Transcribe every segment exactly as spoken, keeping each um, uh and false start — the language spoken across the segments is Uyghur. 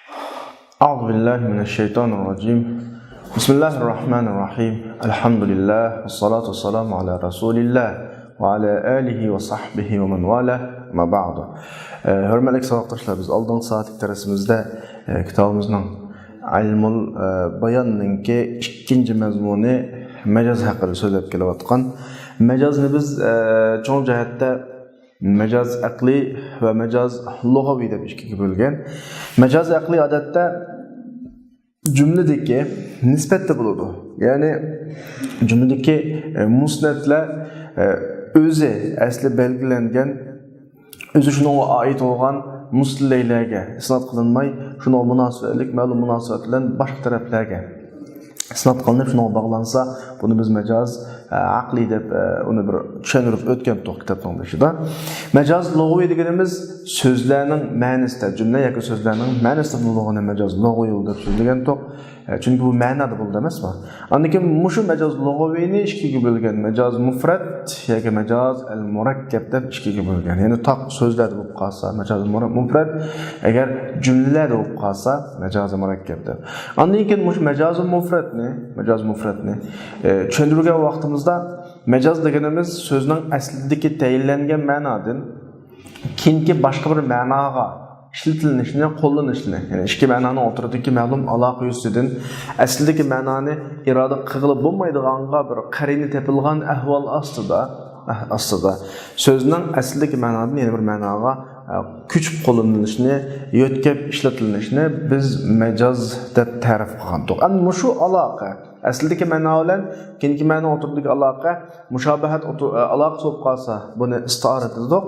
أعوذ بالله من الشيطان الرجيم. بسم الله الرحمن الرحيم. الحمد لله والصلاة والسلام على رسول الله وعلى آله وصحبه ومن والاه. أما بعد. ئە، ھۆرمەتلىك ساۋاقداشلار، بىز ئالدىنقى سائەتلىك دەرسىمىزدە، ئە، كىتابىمىزنىڭ ئىلمۇل، ئە، باياننىڭكى ئىككىنچى مەزمۇنى مەجاز ھەققىدە سۆزلەپ كېلىۋاتقان. مەجازنى بىز، ئە، چوڭ جەھەتتە مەجاز ئەقلىي ۋە مەجاز لۇغەۋىي دەپ ئىككىگە بۆلگەن. مەجاز ئەقلىي ئادەتتە جۈملىدىكى نىسبەتتە بولىدۇ. يەنى جۈملىدىكى، ئە، مۇسنەتلەر، ئە، ئۆزى ئەسلى بەلگىلەنگەن، ئۆزى شۇنىڭغا ئائىت بولغان مۇستىلەيلەرگە ئىسناد قىلىنماي، شۇنىڭغا مۇناسىۋەتلىك مەلۇم مۇناسىۋەت بىلەن باشقا تەرەپلەرگە ئىسناد قىلىنىپ، شۇنىڭغا باغلانسا، بۇنى بىز مەجاز، ئە، ئەقلىي دەپ، ئە، ئۇنى بىر چۈشەندۈرۈپ ئۆتكەنتۇق كىتابنىڭ بېشىدا. مەجاز لۇغىۋى دېگىنىمىز سۆزلەرنىڭ مەنىسىدە، جۈملە ياكى سۆزلەرنىڭ مەنىسىدە بولغىنى مەجاز لۇغىۋى دەپ سۆزلىگەنتۇق. ئە، چۈنكى بۇ مەنادا بولىدۇ ئەمەسمۇ؟ ئاندىن كېيىن مۇشۇ مەجاز لۇغىۋىنى ئىككىگە بۆلگەن. مەجاز مۇفرەت ياكى مەجاز ئەل مۇرەككەپ دەپ ئىككىگە بۆلگەن. يەنى تاق سۆزلەردە بولۇپ قالسا، مەجاز مۇرە-، مۇفرەت، ئەگەر جۈملىلەردە بولۇپ قالسا، مەجاز مۇرەككەپ دەپ. ئاندىن كېيىن مۇشۇ مەجاز مۇفرەتنى، مەجاز مۇفرەتنى، ئە، چۈشەندۈرگەن ۋاقتىمىزدا مەجاز دېگىنىمىز سۆزنىڭ ئەسلىدىكى تەيىنلەنگەن مەنادىن كېيىنكى باشقا بىر مەناغا ئىشلىتىلىنىشىنى، قوللىنىشىنى، يەنى ئىككى مەنانىڭ ئوتتۇرىدىكى مەلۇم ئالاقە يۈزىسىدىن ئەسلىدىكى مەنانى ئىرادە قىلغىلى بولمايدىغانغا بىر قەرىنە تېپىلغان ئەھۋال ئاستىدا، ئاستىدا سۆزنىڭ ئەسلىدىكى مەنادىن يەنە بىر مەناغا، ئە، كۆچۈپ قوللىنىلىشىنى، يۆتكەپ ئىشلىتىلىنىشىنى بىز مەجاز دەپ تەرىپ قىلغانتۇق. ئەمما مۇشۇ ئالاقە، ئەسلىدىكى مەنا بىلەن كېيىنكى مەنا ئوتتۇرىدىكى ئالاقە مۇشابەھەت ئوتتۇ-، ئە، ئالاقىسى بولۇپ قالسا، بۇنى ئىستىئارە دېدۇق.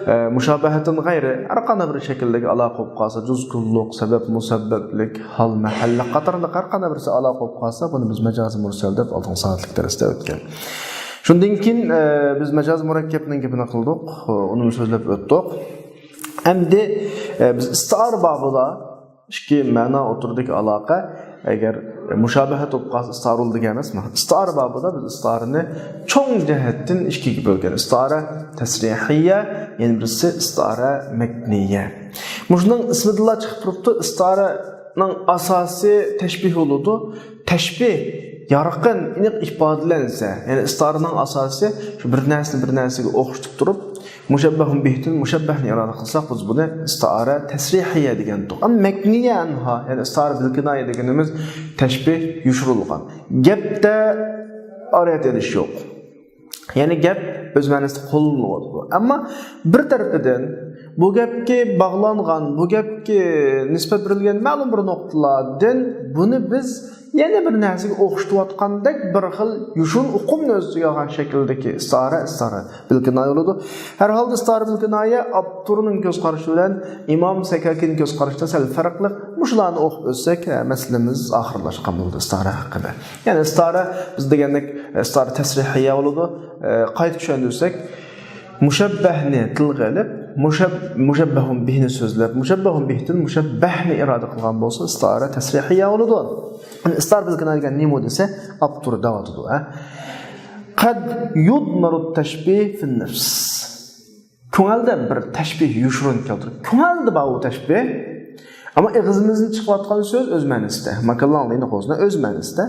ئە، مۇشابەھەتتىن غەيرى، ھەر قانداق بىر شەكىلدىكى ئالاقە بولۇپ قالسا، جۈز كۈللۈق، سەۋەب مۇسەببەپلىك، ھال مەھەللىك قاتارلىق ھەر قانداق بىرسى ئالاقە بولۇپ قالسا، بۇنى بىز مەجازى مۇرسەل دەپ ئالدىنقى سائەتلىك دەرستە ئۆتكەن. شۇندىن كېيىن، ئە، بىز مەجاز مۇرەككەپنىڭ گېپىنى قىلدۇق، ئۇنىمۇ سۆزلەپ ئۆتتۇق. ئەمدى، ئە، بىز ئىستىئارە بابىدا ئىككى مەنا ئوتتۇرىدىكى ئالاقە، ئەگەر مۇشابەھەت بولۇپ قالسا، ئىستىئارە بولىدىغان ئەمەسمۇ؟ ئىستىئارە بابىدا بىز ئىستىئارىنى چوڭ جەھەتتىن ئىككىگە بۆلگەن. ئىستىئارە تەسرىھىيە، يەنە بىرسى ئىستىئارە مەكنىيە. مۇشۇنىڭ ئىسمىدىنلا چىقىپ تۇرۇپتۇ، ئىستىئارىنىڭ ئاساسى تەشبىھ بولىدۇ. تەشبىھ يارقىن، ئېنىق ئىپادىلەنسە، يەنى ئىستىئارىنىڭ ئاساسى شۇ بىر نەرسىنى بىر نەرسىگە ئوخشىتىپ تۇرۇپ، مۇشەببەھۇن بىھتىن مۇشەببەھنى ئىرادە قىلساق، بىز بۇنى ئىستىئارە تەسرىھىيە دېگەنتۇق. ئەمما مەكنىيە ئەنھا، يەنى ئىستىئارە بىلكىنايە دېگىنىمىز تەشبىھ يوشۇرۇلغان. گەپتە ئارىيەت ئېلىش يوق. يەنى گەپ ئۆز مەنىسىدە قوللىنىلىۋاتىدۇ. ئەمما بىر تەرىپىدىن بۇ گەپكە باغلانغان، بۇ گەپكە نىسبەت بېرىلگەن مەلۇم بىر نۇقتىلاردىن بۇنى بىز يەنە بىر نەرسىگە ئوخشىتىۋاتقاندەك بىر خىل يوشۇرۇن ئۇقۇمنى ئۆز ئىچىگە ئالغان شەكىلدىكى ئىستىئارە، ئىستىئارە بىلكىنايە بولىدۇ. ھەر ھالدا ئىستىئارە بىلكىنايە ئاپتورنىڭ كۆز قارىشى بىلەن ئىمام سەكاكىنىڭ كۆز قارىشىدا سەل پەرقلىق. مۇشۇلارنى ئوقۇپ ئۆتسەك، ھە، مەسىلىمىز ئاخىرلاشقان بولىدۇ ئىستىئارە ھەققىدە. يەنى ئىستىئارە بىز دېگەندەك، ئىستىئارە تەسرىھىيە بولىدۇ. ئە، قايتا چۈشەندۈرسەك، مۇشەببەھنى تىلغا ئېلىپ، مۇشەب-، مۇشەببەھۇن بىھنى سۆزلەپ، مۇشەببەھۇن بىھتىن مۇشەببەھنى ئىرادە قىلغان بولسا، ئىستىئارە تەسرىھىيە بولىدۇ. ئەمدى ئىستىئارە بىلكىنايە دېگەن نېمە دېسە، ئاپتور دەۋاتىدۇ، ھە؟ قەد يۇدمەرۇت تەشبىھ فىن نەفس. كۆڭۈلدە بىر تەشبىھ يوشۇرۇن كەلتۈرۈپ، كۆڭۈلدە بار ئۇ تەشبىھ. ئەمما ئېغىزىمىزدىن چىقىۋاتقان سۆز ئۆز مەنىسىدە. ماكانلارنىڭ قوزنا ئۆز مەنىسىدە.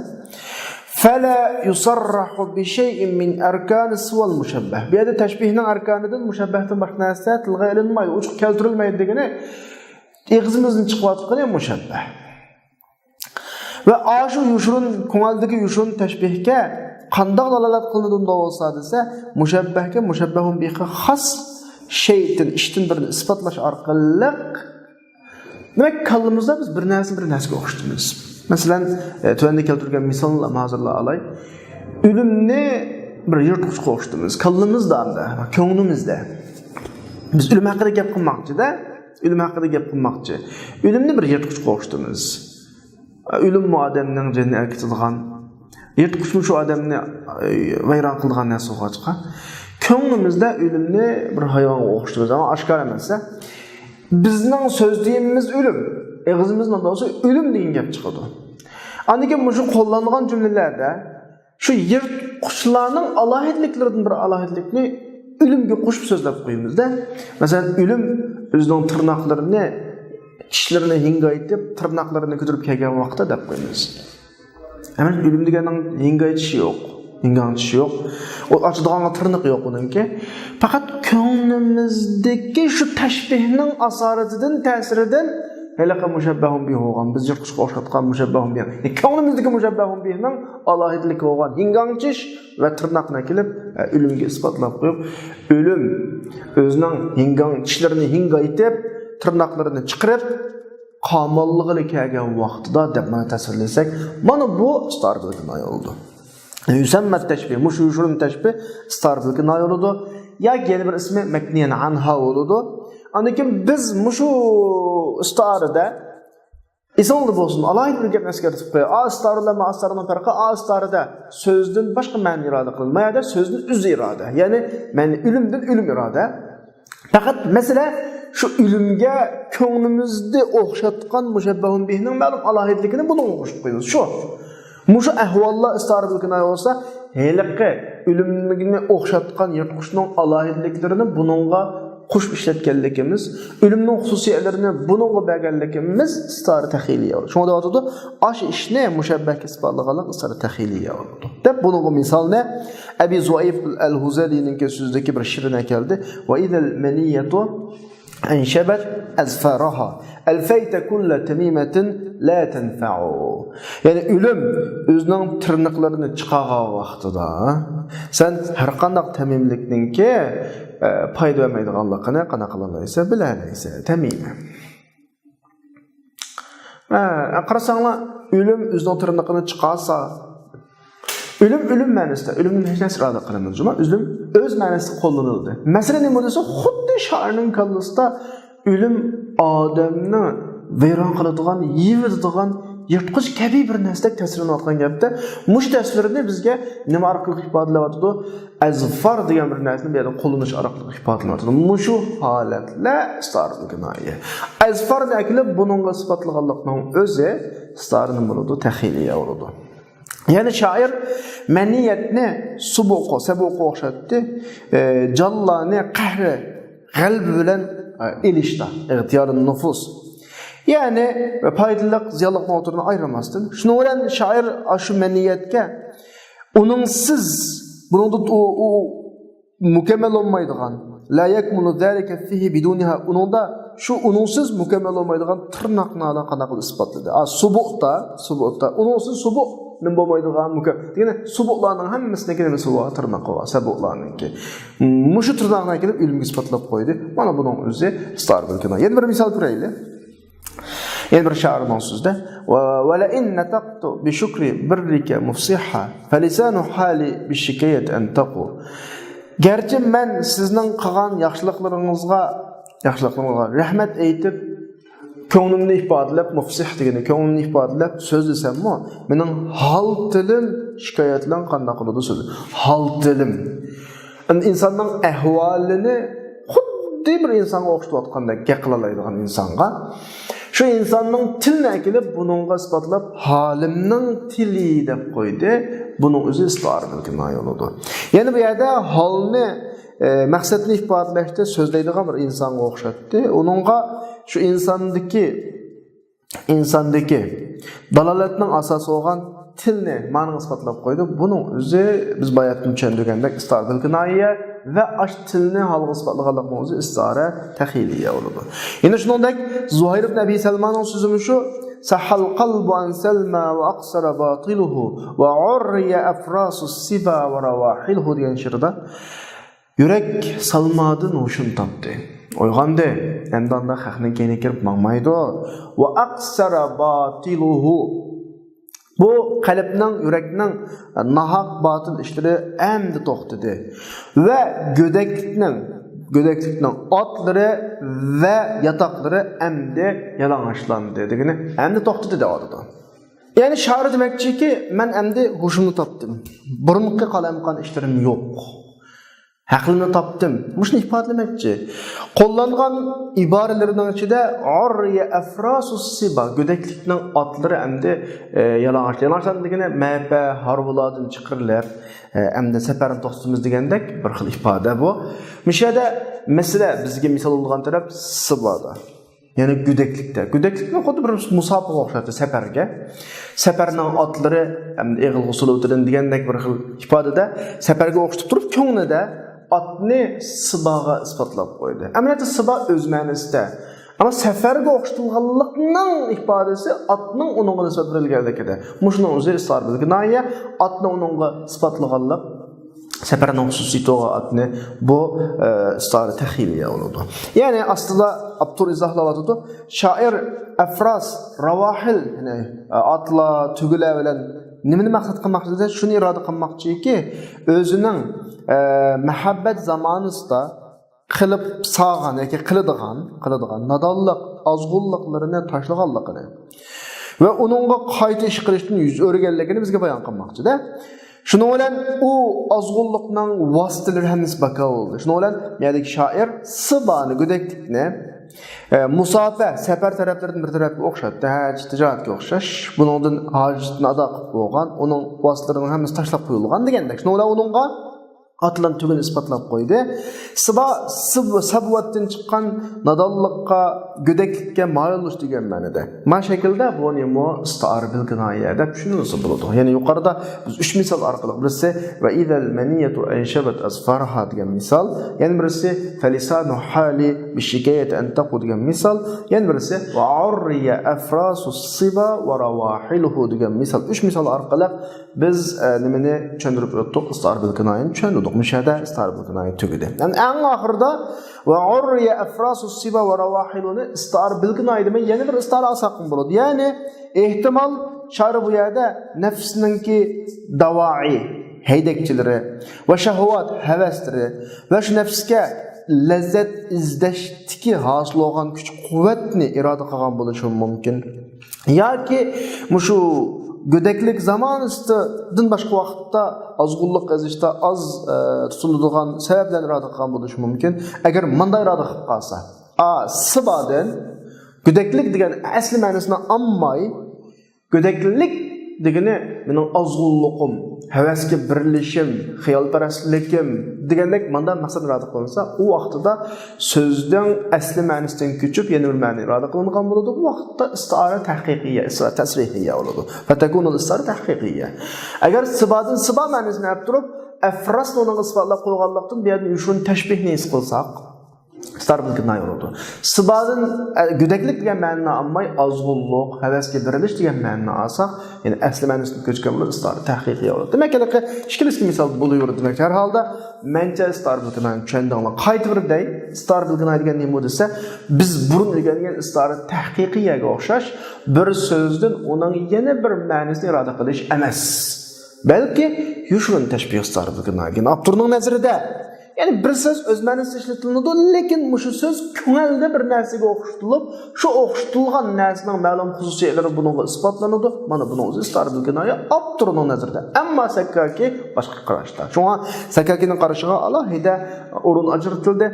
فلا يصرح بشيء من أركان سوى المشبه. بۇ يەردە تەشبىھنىڭ ئەركانىدىن مۇشەببەھتىن باشقا نەرسە تىلغا ئېلىنمايدۇ، ئوچۇق كەلتۈرۈلمەيدۇ دېگىنى ئېغىزىمىزدىن چىقىۋاتقىنى مۇشەببەھ. ۋە ئاشۇ يوشۇرۇن، كۆڭۈلدىكى يوشۇرۇن تەشبىھكە قانداق دالالەت قىلىنىدۇ بولسا دېسە، مۇشەببەھكە مۇشەببەھۇن بىھقا خاس شەيئىدىن، ئىشتىن بىرنى ئىسپاتلاش ئارقىلىق، دېمەك، كاللىمىزدا بىز بىر نەرسىنى بىر نەرسىگە ئوخشىتىمىز. مەسىلەن، ئە، تۆۋەندە كەلتۈرگەن مىسالنى ھازىرلا ئالاي. ئۆلۈمنى بىر يىرتقۇچقا ئوخشىتىمىز. كاللىمىزدا ئەمدى، كۆڭلىمىزدە. بىز ئۆلۈم ھەققىدە گەپ قىلماقچىدا، ئۆلۈم ھەققىدە گەپ قىلماقچى. ئۆلۈمنى بىر يىرتقۇچقا ئوخشىتىمىز. ئۆلۈممۇ ئادەمنىڭ جېنىنى ئەركىتىدىغان، يىرتقۇچمۇ شۇ ئادەمنى، ئە، ۋەيران قىلىدىغان نەرسە بولغاچقا، كۆڭلىمىزدە ئۆلۈمنى بىر ھايۋانغا ئوخشىتىمىز، ئەمما ئاشكارا ئەمەس. بىزنىڭ سۆزلىيىمىز ئۆلۈم، ئېغىزىمىزنىڭ دولىسى ئۆلۈم دېگەن گەپ چىقىدۇ. ئاندىن كېيىن مۇشۇ قوللانغان جۈملىلەردە شۇ يىرتقۇچلارنىڭ ئالاھىدىلىكلىرىدىن بىر ئالاھىدىلىكنى ئۆلۈمگە قوشۇپ سۆزلەپ قويىمىزدە. مەسىلەن، ئۆلۈم ئۆزىنىڭ تىرناقلىرىنى چىشلىرىنى ھىڭگايتىپ، تىرناقلىرىنى كۆتۈرۈپ كەلگەن ۋاقتىدا دەپ قويىمىز. ئەمەس، ئۆلۈم دېگەننىڭ ھىڭگايتىشى يوق، ھىڭگاڭ چىشى يوق. ئۇ ئاچىدىغانغا تىرنىقى يوق ئۇنىڭكى. پەقەت كۆڭلىمىزدىكى شۇ تەشبىھنىڭ ئاسارىتىدىن، تەسىرىدىن ھېلىقى مۇشەببەھۇن بىھ بولغان، بىز يىرتقۇچقا ئوخشاتقان مۇشەببەھۇن بىھ. كۆڭلىمىزدىكى مۇشەببەھۇن بىھنىڭ ئالاھىدىلىكى بولغان ھىڭگاڭ چىش ۋە تىرناقنى ئەكېلىپ، ئە، ئۆلۈمگە ئىسپاتلاپ قويۇپ، ئۆلۈم ئۆزىنىڭ ھىڭگاڭ چىشلىرىنى ھىڭگايتىپ، تىرناقلىرىنى چىقىرىپ، قاماللىغىلى كەلگەن ۋاقتىدا دەپ مانا تەسۋىرلىسەك، مانا بۇ ئىستارە بىلگە نايە بولىدۇ. يۇسەممە تەشبىھ، مۇشۇ يوشۇرۇن تەشبىھ ئىستارە بىلگە نايە بولىدۇ. ياكى يەنە بىر ئىسمى مەكنىيەن ئانھا بولىدۇ. ئاندىن كېيىن بىز مۇشۇ ئىستارىدە ئېسىڭلاردا بولسۇن، ئالاھىدە بىر گەپنى ئەسكەرتىپ قوياي. ئا ئىستارە بىلەن ما ئىستارىنىڭ پەرقى، ئا ئىستارىدە سۆزدىن باشقا مەنە ئىرادە قىلىنىدۇ. ما يەردە سۆزدىن ئۆزى ئىرادە. يەنى، مەنى ئۆلۈمدىن ئۆلۈم ئىرادە. پەقەت مەسىلە شۇ ئۆلۈمگە كۆڭلىمىزدە ئوخشاتقان مۇشەببەھۇن بىھنىڭ مەلۇم ئالاھىدىلىكىنى بۇنىڭغا قوشۇپ قويىمىز. شۇ. مۇشۇ ئەھۋاللار ئىستارە بىلگە نايە بولسا، ھېلىقى ئۆلۈمگە ئوخشاتقان يىرتقۇچنىڭ ئالاھىدىلىكلىرىنى بۇنىڭغا قوشۇپ ئىشلەتكەنلىكىمىز، ئۆلۈمنىڭ خۇسۇسىيەتلىرىنى بۇنىڭغا بەرگەنلىكىمىز ئىستارە تەخىلىيە. شۇڭا دەۋاتىدۇ، ئاشۇ ئىشنى مۇشەببەھكە ئىسپاتلىغانلىق ئىستارە تەخىلىيە بولىدۇ. دەپ بۇنىڭغا مىسالنى ئەبى زۇئەيب ئەل-ھۇزەلىنىڭكى سۆزىدىكى بىر شېئىرىنى ئەكەلدى. ۋە ئىزەل مەنىيەتۇ ئەنشەبەت ئەزفارەھا. ئەلفەيتە كۇللە تەمىمەتىن لا تەنفەئۇ. يەنى ئۆلۈم ئۆزىنىڭ تىرنىقلىرىنى چىقارغان ۋاقتىدا سەن ھەر قانداق تەمىمىلىكنىڭكى، ئە، پايدا بەرمەيدىغانلىقىنى قانداق قىلالايسەن، بىلەلەيسەن، تەمىمە. ھە، قارىساڭلار، ئۆلۈم ئۆزىنىڭ تىرنىقىنى چىقارسا، ئۆلۈم، ئۆلۈم مەنىسىدە، ئۆلۈمدىن ھېچ نەرسە ئىرادە قىلىنمايدۇ، جۇما. ئۆلۈم ئۆز مەنىسىدە قوللىنىلدى. مەسىلە نېمە دېسە، خۇددى شائىرنىڭ كاللىسىدا ئۆلۈم ئادەمنى ۋەيران قىلىدىغان، يېۋىدىدىغان يىرتقۇچ كەبى بىر نەرسىدەك تەسۋىرلىنىۋاتقان گەپتە، مۇشۇ تەسۋىرنى بىزگە نېمە ئارقىلىق ئىپادىلەۋاتىدۇ؟ ئەزفار دېگەن بىر نەرسىنى بۇ يەردە قوللىنىش ئارقىلىق ئىپادىلىنىۋاتىدۇ. مۇشۇ ھالەتلەر ئىستارىدىن كىنايە. ئەزفارنى ئەكېلىپ بۇنىڭغا ئىسپاتلىغانلىقنىڭ ئۆزى ئىستارە نېمە بولىدۇ؟ تەخىلىيە بولىدۇ. يەنى شائىر مەنىيەتنى سۇبۇققا، سەبۇققا ئوخشاتتى. ئە، جانلارنى قەھرى، غەلىبە بىلەن، ئە، ئېلىشتا، ئىغتىيارى نۇفۇس. يەنى پايدىلىق، زىيانلىقنىڭ ئوتتۇرىنى ئايرىماستىن. شۇنىڭ بىلەن شائىر ئاشۇ مەنىيەتكە ئۇنىڭسىز، بۇنىڭدا ئۇ، ئۇ مۇكەممەل بولمايدىغان، لا يەكمۇلۇ زالىكە فىھى بىدۇنىھا، ئۇنىڭدا شۇ ئۇنىڭسىز مۇكەممەل بولمايدىغان تىرناقنى قانداق قىلىپ ئىسپاتلىدى؟ ئا، سۇبۇتتا، سۇبۇتتا، ئۇنىڭسىز سۇبۇت نېمە بولمايدىغان مۇكەم-، دېگەنى سۇبۇتلارنىڭ ھەممىسىنىڭكى نېمىسى بار؟ تىرنىقى بار، سەبۇتلارنىڭكى. مۇشۇ تىرناقنى ئەكېلىپ ئۆلۈمگە ئىسپاتلاپ قويدى. مانا بۇنىڭ ئۆزى ئىستارە بىلگە نايە. يەنە بىر مىسال كۆرەيلى. يەنە بىر شائىرنىڭ سۆزىدە، ۋە، ۋەلەئىن نەتەقتۇ بىشۇكرى بىررىكە مۇفسىھا، فەلىسانۇ ھالى بىششىكايەتى ئەنتەقۇ. گەرچە مەن سىزنىڭ قىلغان ياخشىلىقلىرىڭىزغا، ياخشىلىقلىرىڭىزغا رەھمەت ئېيتىپ، كۆڭلۈمنى ئىپادىلەپ، مۇفسىھ دېگىنى كۆڭلۈمنى ئىپادىلەپ سۆزلىسەممۇ، مېنىڭ ھال تىلىم شىكايەت بىلەن قانداق قىلىدۇ سۆزى؟ ھال تىلىم. ئىنساننىڭ ئەھۋالىنى خۇددى بىر ئىنسانغا ئوخشىتىۋاتقاندەك گەپ قىلالايدىغان ئىنسانغا، شۇ ئىنساننىڭ تىلىنى ئەكېلىپ، بۇنىڭغا ئىسپاتلاپ، ھالىمنىڭ تىلى دەپ قويدى. بۇنىڭ ئۆزى ئىستارە بىلگە نايە بولىدۇ. يەنى بۇ يەردە ھالنى، ئە، مەقسەتنى ئىپادىلەشتە سۆزلەيدىغان بىر ئىنسانغا ئوخشاتتى. ئۇنىڭغا شۇ ئىنساندىكى ئىنساندىكى دالالەتنىڭ ئاساسى بولغان تىلنى مانىغا ئىسپاتلاپ قويدى. بۇنىڭ ئۆزى بىز باياتىن چۈشەندۈرگەندەك ئىستارە بىلكىنايە ۋە ئاش تىلنى ھالغا ئىسپاتلىغانلىقنىڭ ئۆزى ئىستارە تەخىلىيە بولىدۇ. يەنە شۇنىڭدەك زۇھەير ئىبن ئەبى سەلمانىڭ سۆزى مۇشۇ، سەھەل قەلبۇ ئەن سەلمە ۋە ئەقسەرە باتىلۇھۇ ۋە ئۇررىيە ئەفراسۇ سىبا ۋە رەۋاھىلۇھۇ دېگەن شېئىردا يۈرەك سالمادىن ھوشىنى تاپتى. ئويغاندى. ئەمدى ئانداق خەقنىڭ كەينىگە كىرىپ ماڭمايدۇ. ۋە ئەقسەرە باتىلۇھۇ. بۇ قەلبنىڭ، يۈرەكنىڭ ناھەق باتىل ئىشلىرى ئەمدى توختىدى. ۋە گۆدەكلىكنىڭ، گۆدەكلىكنىڭ ئاتلىرى ۋە ياتاقلىرى ئەمدى يالىڭاچلاندى. دېگىنى ئەمدى توختىدى دەۋاتىدۇ. يەنى شائىر دېمەكچىكى، مەن ئەمدى ھوشۇمنى تاپتىم. بۇرۇنقى قالايمىقان ئىشلىرىم يوق. ھەقلىمنى تاپتىم. مۇشۇنى ئىپادىلىمەكچى. قوللانغان ئىبارىلىرىنىڭ ئىچىدە ئۇررىيە ئەفراسۇ سىبا، گۆدەكلىكنىڭ ئاتلىرى ئەمدى، ئە، يالىڭاچ. يالىڭاچلار دېگىنى مەپە، ھارۋىلاردىن چىقىرىلىپ، ئە، ئەمدى سەپەرنى توختىتىمىز دېگەندەك بىر خىل ئىپادە بۇ. مۇشۇ يەردە مەسىلە، بىزگە مىسال بولىدىغان تەرەپ سىبادا. يەنى گۆدەكلىكتە. گۆدەكلىكنى خۇددى بىر مۇساپىگە ئوخشاتتى، سەپەرگە. سەپەرنىڭ ئاتلىرى ئەمدى ئېغىل غۇسۇل ئۆتىدىن دېگەندەك بىر خىل ئىپادىدە سەپەرگە ئوخشىتىپ تۇرۇپ، كۆڭلىدە ئاتنى سىباغا ئىسپاتلاپ قويدى. ئەمەلىيەتتە سىبا ئۆز مەنىسىدە. ئەمما سەپەرگە ئوخشىتىلغانلىقنىڭ ئىپادىسى ئاتنىڭ ئۇنىڭغا نىسبەت بېرىلگەنلىكىدە. مۇشۇنىڭ ئۆزى ئىستىئارە بىل كىنايە، ئاتنى ئۇنىڭغا ئىسپاتلىغانلىق. سەپەرنىڭ خۇسۇسىيىتى بولغان ئاتنى بۇ، ئە، ئىستىئارە تەخىلىيە بولىدۇ. يەنى ئاستىدا ئاپتور ئىزاھلاۋاتىدۇ. شائىر ئەفراس، راۋاھىل، يەنى، ئە، ئاتلار، تۆگىلەر بىلەن نېمىنى مەقسەت قىلماقچى دېسە، شۇنى ئىرادە قىلماقچىكى، ئۆزىنىڭ، ئە، مەھەببەت زامانىسىدا قىلىپ سالغان ياكى قىلىدىغان، قىلىدىغان نادانلىق، ئازغۇنلۇقلىرىنى تاشلىغانلىقىنى ۋە ئۇنىڭغا قايتا ئىش قىلىشتىن يۈز ئۆرۈگەنلىكىنى بىزگە بايان قىلماقچىدە. شۇنىڭ بىلەن ئۇ ئازغۇنلۇقنىڭ ۋاسىتىلىرى ھەممىسى بىكار بولدى. شۇنىڭ بىلەن بۇ يەردىكى شائىر سىبانى، گۆدەكلىكنى، ئە، مۇساپە، سەپەر تەرەپلىرىدىن بىر تەرەپكە ئوخشاتتى. ھەج، تىجارەتكە ئوخشاش. بۇنىڭدىن ھاجىتىنى ئادا قىلىپ بولغان، ئۇنىڭ ۋاسىتىلىرىنىڭ ھەممىسى تاشلاپ قويۇلغان دېگەندەك. شۇنىڭ بىلەن ئۇنىڭغا ئاتلارنى تۆگىنى ئىسپاتلاپ قويدى. سىبا، سىب-، سەبۋەتتىن چىققان نادانلىققا، گۆدەكلىككە مايىل بولۇش دېگەن مەنىدە. ما شەكىلدە بۇنىمۇ ئىستىئارە بىل كىنايە دەپ چۈشىنىلسە بولىدۇ. يەنى يۇقىرىدا بىز ئۈچ مىسال ئارقىلىق، بىرسى ۋە ئىزەل مەنىيەتۇ ئەنشەبەت ئەزفارىھا دېگەن مىسال، يەنە بىرسى فەلىسانۇ ھالى بىشىكەيەت ئەنتەقۇ دېگەن مىسال، يەنە بىرسى ۋە ئۇررىيە ئەفراسۇ سىبا ۋە رەۋاھىلۇھۇ دېگەن مىسال. ئۈچ مىسال ئارقىلىق بىز، ئە، نېمىنى چۈشەندۈرۈپ ئۆتتۇق؟ ئىستىئارە بىل كىنايىنى چۈشەندۈردۇق. مۇشۇ يەردە ئىستىئارە بىل كىنايە تۈگىدى. يەنى ئەڭ ئاخىرىدا ۋە ئۇررىيە ئەفراسۇ سىبا ۋە رەۋاھىلۇنى ئىستىئارە بىل كىنايە دېمەي، يەنە بىر ئىستىئارە ئالساقمۇ بولىدۇ. يەنى ئېھتىمال شائىر بۇ يەردە نەپسنىڭكى داۋائى، ھەيدەكچىلىرى ۋە شەھۋات، ھەۋەسلىرى ۋە شۇ نەپسكە لەززەت ئىزدەشتىكى ھاسىل بولغان كۈچ-قۇۋۋەتنى ئىرادە قىلغان بولۇشى مۇمكىن. ياكى مۇشۇ گۆدەكلىك زامانىسىدىن باشقا ۋاقىتتا ئازغۇنلۇق ئېزىشتا ئاز، ئە، تۇتۇلىدىغان سەۋەبلەرنى ئىرادە قىلغان بولۇشى مۇمكىن. ئەگەر مۇنداق ئىرادە قىلىپ قالسا، ئا، سىبادىن گۆدەكلىك دېگەن ئەسلى مەنىسىنى ئالماي، گۆدەكلىك دېگىنى مېنىڭ ئازغۇنلۇقۇم، ھەۋەسكە بېرىلىشىم، خىيالپەرەسلىكىم دېگەندەك مانداق مەقسەت ئىرادە قىلىنسا، ئۇ ۋاقتىدا سۆزنىڭ ئەسلى مەنىسىدىن كۆچۈپ، يەنە بىر مەنە ئىرادە قىلىنغان بولىدۇ. بۇ ۋاقىتتا ئىستىئارە تەھقىقىيە، ئىستىئارە تەسرىھىيە بولىدۇ. فتكون الاستعارة تحقيقية. ئەگەر سىبادىن سىبا مەنىسىنى ئېلىپ تۇرۇپ، ئەفراسنى ئۇنىڭغا ئىسپاتلاپ قويغانلىقتىن، بۇ يەردىن يوشۇرۇن تەشبىھنى ھېس قىلساق، ئىستار بىلكى ناي بولىدۇ. سىبادىن، ئە، گۆدەكلىك دېگەن مەنىنى ئالماي، ئازغۇنلۇق، ھەۋەسكە بېرىلىش دېگەن مەنىنى ئالساق، يەنى ئەسلى مەنىسىدىن كۆچكەن بولىدۇ، ئىستار تەھقىقىي بولىدۇ. دېمەك، ھېلىقى ئىككىلىسى مىسال بولۇۋېرىدۇ. دېمەك، ھەر ھالدا مەنچە ئىستار بىلكى ناينى چۈشەندىڭلار. قايتا بىر دەي، ئىستار بىلكى ناي دېگەن نېمە دېسە، بىز بۇرۇن ئۆگەنگەن ئىستار تەھقىقىيەگە ئوخشاش بىر سۆزدىن ئۇنىڭ يەنە بىر مەنىسىنى ئىرادە قىلىش ئەمەس. بەلكى يوشۇرۇن تەشبىھ ئىستار بىلكى ناي. ئاپتورنىڭ نەزىرىدە يەنى بىر سۆز ئۆز مەنىسىدە ئىشلىتىلىدۇ، لېكىن مۇشۇ سۆز كۆڭۈلدە بىر نەرسىگە ئوخشىتىلىپ، شۇ ئوخشىتىلغان نەرسىنىڭ مەلۇم خۇسۇسىيەتلىرى بۇنىڭغا ئىسپاتلىنىدۇ. مانا بۇنىڭ ئۆزى ئىستار بىلكى ناي ئاپتورنىڭ نەزىرىدە. ئەمما سەككاكى باشقا قاراشتا. شۇڭا سەككاكىنىڭ قارىشىغا ئالاھىدە ئورۇن ئاجرىتىلدى.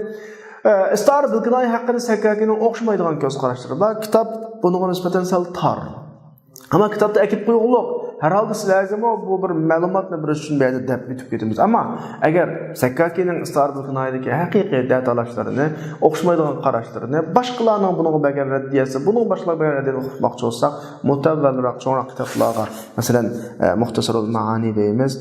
ئە، ئىستار بىلكى ناي ھەققىدە سەككاكىنىڭ ئوخشىمايدىغان كۆز قاراشلىرى بار. كىتاب بۇنىڭغا نىسبەتەن سەل تار. ئەمما كىتابتا ئەكىپ قويغۇلۇق. ھەر ھالدا سىلەرگىمۇ بۇ بىر مەلۇماتنى بېرىش ئۈچۈن بۇ يەردە دەپ ئۆتۈپ كېتىمىز. ئەمما ئەگەر سەككاكىنىڭ ئىستار بىلكى نايدىكى ھەقىقىي دەتالاشلىرىنى، ئوخشىمايدىغان قاراشلىرىنى، باشقىلارنىڭ بۇنىڭغا بەرگەن رەددىيەسى، بۇنىڭغا باشقىلار بەرگەن رەددىيەنى ئۇقماقچى بولساق، مۇتەۋۋەلراق چوڭراق كىتابلارغا، مەسىلەن، ئە، مۇختەسەرۇل مائانى دەيمىز،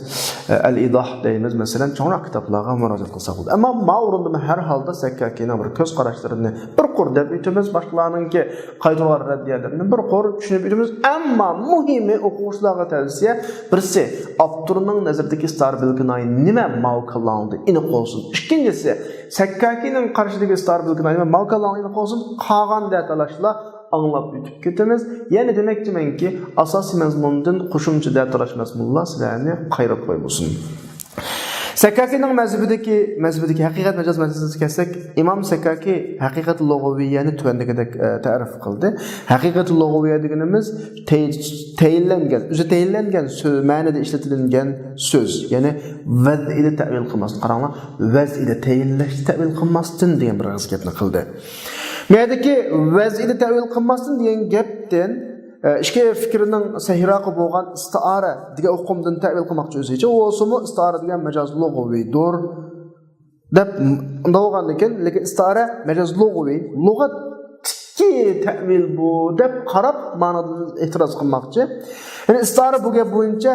ئە، ئەل ئىداھ دەيمىز، مەسىلەن، چوڭراق كىتابلارغا مۇراجىئەت قىلساق بولىدۇ. ئەمما ما ئورۇندا مەن ھەر ھالدا سەككاكىنىڭ بىر كۆز قاراشلىرىنى بىر قۇر دەپ ئۆتىمىز، باشقىلارنىڭكى قايتۇرغان رەددىيەلىرىنى بىر قۇر چۈشىنىپ ئۆتىمىز. ئەمما مۇھىمى ئوقۇغۇچىلارغا تەۋسىيە، بىرسى، ئاپتورنىڭ نەزىرىدىكى ئىستار بىلكى ناي نېمە؟ ماۋۇ كاللاڭدا ئېنىق بولسۇن. ئىككىنچىسى، سەككاكىنىڭ قارىشىدىكى ئىستار بىلكى ناي نېمە؟ ماۋۇ كاللاڭدا ئېنىق بولسۇن. قالغان دەتالاشلار ئاڭلاپ ئۆتۈپ كېتىمىز. يەنە دېمەكچىمەنكى، ئاساسىي مەزمۇندىن قوشۇمچە دەتالاش مەزمۇنلار سىلەرنى قايرىپ قويمىسۇن. سەككاكىنىڭ مەزھىپىدىكى، مەزھىپىدىكى ھەقىقەت مەجاز مەسىلىسىگە كەلسەك، ئىمام سەككاكى ھەقىقەت لۇغىۋىيەنى تۆۋەندىكىدەك، ئە، تەرىپ قىلدى. ھەقىقەت لۇغىۋىيە دېگىنىمىز تەي-، تەيىنلەنگەن، ئۆزى تەيىنلەنگەن سۆ-، مەنىدە ئىشلىتىلگەن سۆز. يەنى ۋەزئىدە تەئۋىل قىلماستىن. قاراڭلار، ۋەزئىدە تەيىنلەشتە تەئۋىل قىلماستىن دېگەن بىر ئېغىز گەپنى قىلدى. مەدىكى ۋەزئىدە تەئۋىل قىلماستىن دېگەن گەپتىن، ئە، ئىككى پىكىرنىڭ سەھىيراقى بولغان ئىستىئارە دېگەن ئۇقۇمدىن تەئۋىل قىلماقچى ئۆزىچە. ئۇ بولسىمۇ ئىستىئارە دېگەن مەجاز لۇغىۋىدۇر دەپ، مۇنداق بولغاندىكىن، لېكىن ئىستىئارە مەجاز لۇغىۋى، لۇغەت ئىككى تەۋىل بۇ دەپ قاراپ، مانىدىن ئېتىراز قىلماقچى. يەنى ئىستىئارە بۇ گەپ بويىچە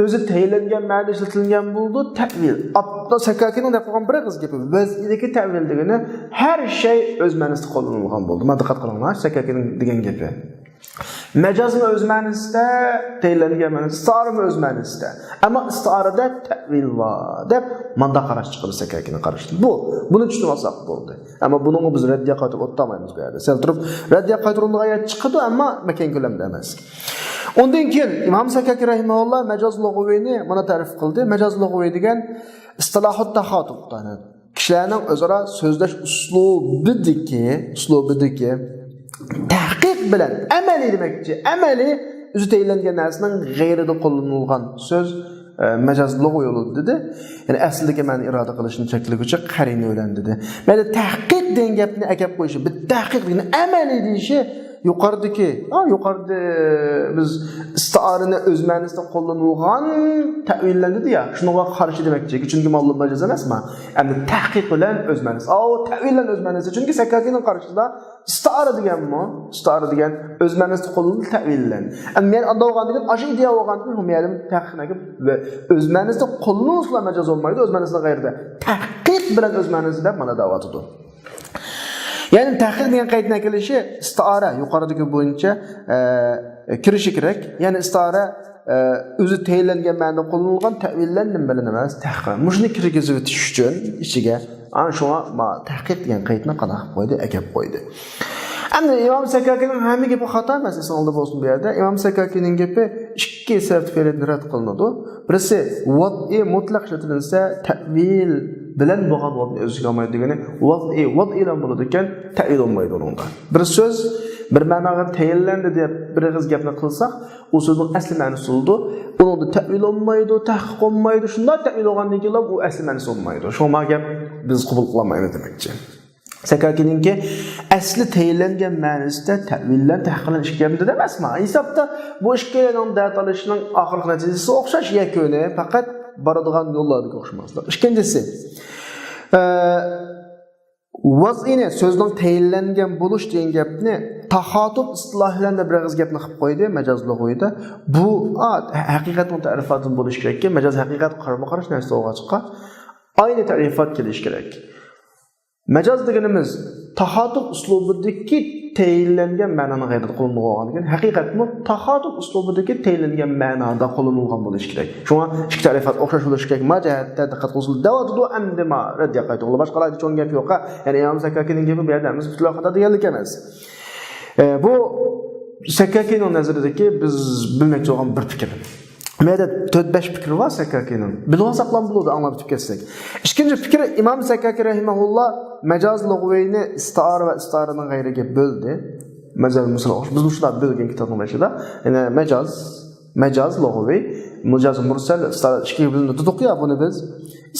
ئۆزى تەيىنلەنگەن مەنىدە ئىشلىتىلگەن بولىدۇ، تەۋىل. ئابلا سەككاكىنىڭ دەپ قويغان بىر ئېغىز گېپى، ۋەزئىدىكى تەۋىل دېگىنى ھەر شەي ئۆز مەنىسىدە قوللىنىلغان بولىدۇ. مانا دىققەت قىلىڭلار، سەككاكىنىڭ دېگەن گېپى. مەجازمۇ ئۆز مەنىسىدە، تەيىنلەنگەن مەنىسىدە، ئىستىئارىمۇ ئۆز مەنىسىدە. ئەمما ئىستىئارىدە تەۋىل بار دەپ ماندا قاراش چىقىدۇ سەككاكىنىڭ قارىشىدىن. بۇ، بۇنى چۈشىنىۋالساق بولدى. ئەمما بۇنىڭغا بىز رەددىيە قايتۇرۇپ ئولتۇرمايمىز بۇ يەردە. سەل تۇرۇپ رەددىيە قايتۇرۇلىدىغان يەر چىقىدۇ، ئەمما بەك كەڭ كۆلەمدە ئەمەس. ئۇندىن كېيىن ئىمام سەككاكى رەھىمەھۇللا مەجاز لۇغىۋىنى مانا تەرىپ قىلدى. مەجاز لۇغىۋى دېگەن ئىستىلاھۇت تاخاتۇب، كىشىلەرنىڭ ئۆزئارا سۆزلەش ئۇسلۇبىدىكى، ئۇسلۇبىدىكى تەھقىق بىلەن ئەمەلىي دېمەكچى، ئەمەلىي ئۆزى تەيىنلەنگەن نەرسىنىڭ غەيرىدە قوللىنىلغان سۆز، ئە، مەجاز لۇغىۋى يولىدا دېدى. يەنى ئەسلىدىكى مەنىنى ئىرادە قىلىشنى چەكلىگۈچى قەرىنە بىلەن دېدى. مەيلى تەھقىق دېگەن گەپنى ئەكەپ قويۇشى، بىر تەھقىق دېگىنى ئەمەلىي دېيىشى يۇقىرىدىكى، ھە، يۇقىرىدا بىز ئىستىئارىنى ئۆز مەنىسىدە قوللىنىلغان تەۋىللەندى دېدى يا، شۇنىڭغا قارشى دېمەكچى. چۈنكى مانا مەجاز ئەمەسما. ئەمدى تەھقىق بىلەن ئۆز مەنىسى. ئاۋۇ تەۋىللەن ئۆز مەنىسى. چۈنكى سەككاكىنىڭ قارىشىدا ئىستىئارە دېگەنمۇ، ئىستىئارە دېگەن ئۆز مەنىسىدە قوللىنىلدى تەۋىللەن. ئەمدى مەن ئاندا بولغاندىن كېيىن ئاشۇ ئىدىيە بولغاندىن كېيىن مۇئەللىم تەھقىقنى ئەكىپ، ئۆز مەنىسىدە قوللىنىلسىلا مەجاز بولمايدۇ، ئۆز مەنىسىدە غەيرىدە. تەھقىق بىلەن ئۆز مەنىسى دەپ مانا دەۋاتىدۇ. يەنى تەھقىق دېگەن قەيتنىڭ كېلىشى ئىستىئارە، يۇقىرىدىكى بويىچە، ئە، كىرىشى كېرەك. يەنى ئىستىئارە، ئە، ئۆزى تەيىنلەنگەن مەنىدە قوللىنىلغان تەۋىللەندىن بىلىنەمەس، تەھقىق. مۇشۇنى كىرگۈزۈۋېتىش ئۈچۈن ئىچىگە، ئانا شۇڭا ما تەھقىق دېگەن قەيتنى قانداق قىلىپ قويدى، ئەكەپ قويدى. ئەمدى ئىمام سەككاكىنىڭ ھەممە گېپى خاتا ئەمەس، ئېسىڭىزدە بولسۇن بۇ يەردە. ئىمام سەككاكىنىڭ گېپى ئىككى سەۋەب تۈپەيلىدىن رەت قىلىنىدۇ. بىرسى، ۋەزئى مۇتلەق ئىشلىتىلسە، تەۋىل بىلەن بولغان ۋەزنى ئۆز ئىچىگە ئالمايدۇ دېگىنى، ۋەزئى، ۋەزئى بىلەن بولىدىكەن، تەۋىل بولمايدۇ ئۇنىڭدا. بىر سۆز بىر مەناغا تەيىنلەندى دەپ بىر ئېغىز گەپنى قىلساق، ئۇ سۆزنىڭ ئەسلى مەنىسى بولىدۇ. ئۇنىڭدا تەۋىل بولمايدۇ، تەھقىق بولمايدۇ. شۇنداق تەۋىل بولغاندىن كېيىنلا ئۇ ئەسلى مەنىسى بولمايدۇ. شۇڭا ما گەپ بىز قوبۇل قىلالمايمىز دېمەكچى. سەكاكىنىڭكى ئەسلى تەيىنلەنگەن مەنىسىدە تەۋىللەن تەھقىرلەن ئىككى گەپنى دەپ ئەمەسما. ھېسابتا بۇ ئىككىلىنىڭ دەت ئېلىشىنىڭ ئاخىرقى نەتىجىسى ئوخشاش، يەكۈنى پەقەت بارىدىغان يوللاردىكى ئوخشىماسلىق. ئىككىنچىسى، ئە، ۋەزئىنى سۆزنىڭ تەيىنلەنگەن بولۇش دېگەن گەپنى تاخاتۇب ئىستىلاھى بىلەن دەپ بىر ئېغىز گەپنى قىلىپ قويدى مەجاز لۇغىۋىدا. بۇ، ئا، ھەقىقەتنىڭ تەرىپاتىدىن بولۇشى كېرەككى، مەجاز ھەقىقەت قارىمۇ قارشى نەرسە بولغاچقا، ئاينى تەرىپات كېلىشى كېرەك. مەجاز دېگىنىمىز تاخاتۇب ئۇسلۇبىدىكى تەيىنلەنگەن مەنانىڭ غەيرىدە قوللىنىلغان بولغاندىن كېيىن، ھەقىقەتمۇ تاخاتۇب ئۇسلۇبىدىكى تەيىنلەنگەن مەنادا قوللىنىلغان بولۇشى كېرەك. شۇڭا ئىككى تەرىپات ئوخشاش بولۇشى كېرەك. ما جەھەتتە دىققەت قىلسىلا دەۋاتىدۇ، ئەمدى ما رەددىيە قايتۇرغىلى باشقىلاردا چوڭ گەپ يوق. يەنى ئىمام سەكاكىنىڭ گېپى بۇ يەردە ھەممىسى پۈتۈنلەي خاتا دېگەنلىك ئەمەس. ئە، بۇ سەكاكىنىڭ نەزىرىدىكى بىز بىلمەكچى بولغان بىر پىكىر. بۇ يەردە تۆت-بەش پىكىر بار سەكاكىنىڭ. بىلىۋالساقلا بولىدۇ، ئاڭلاپ ئۆتۈپ كەتسەك. ئىككىنچى پىكىر، ئىمام سەكاكى رەھىمەھۇللا مەجاز لۇغىۋىنى ئىستىئارە ۋە ئىستىئارىنىڭ غەيرىگە بۆلدى. مەجاز مۇرسەل ئوخشاش. بىز مۇشۇنداق بۆلگەن كىتابنىڭ بېشىدا. يەنى مەجاز، مەجاز لۇغىۋى، مەجاز مۇرسەل، ئىستىئارە ئىككىگە بۆلۈنىدۇ دېدۇققۇ يا بۇنى بىز.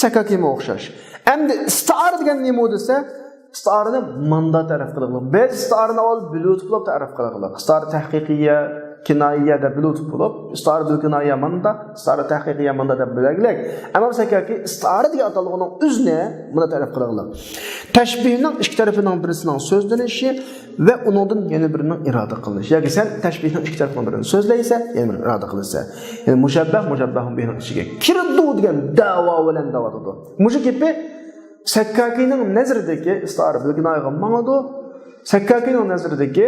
سەكاكىمۇ ئوخشاش. ئەمدى ئىستىئارە دېگەن نېمە دېسە، ئىستىئارىنى ماندا تەرىپ قىلغىلى. بەزى ئىستىئارىنى ئاۋۋال بىلىۋېتىپ بولۇپ تەرىپ قىلغىلى. ئىستىئارە تەھقىقىيە، كىنايە دەپ بىلىۋېتىپ بولۇپ، ئىستىئارە بىل كىنايە ماندا، ئىستىئارە تەھقىقىيە ماندا دەپ بىلگىلىك. ئەمما سەكاكى ئىستىئارە دېگەن ئاتالغۇنىڭ ئۆزىنى ماندا تەرىپ قىلغىلى. تەشبىھنىڭ ئىككى تەرىپىنىڭ بىرسىنىڭ سۆزلىنىشى ۋە ئۇنىڭدىن يەنە بىرىنىڭ ئىرادە قىلىنىشى. ياكى سەن تەشبىھنىڭ ئىككى تەرىپىنىڭ بىرىنى سۆزلەيسەن، يەنە بىرىنى ئىرادە قىلىسەن. يەنى مۇشەببەھ، مۇشەببەھۇن بىھنىڭ ئىچىگە كىرىدۇ دېگەن دەۋا بىلەن دەۋاتىدۇ. مۇشۇ گېپى سەككاكىنىڭ نەزىرىدىكى ئىستىئارە بىل كىنايەگە ماڭىدۇ. سەككاكىنىڭ نەزىرىدىكى،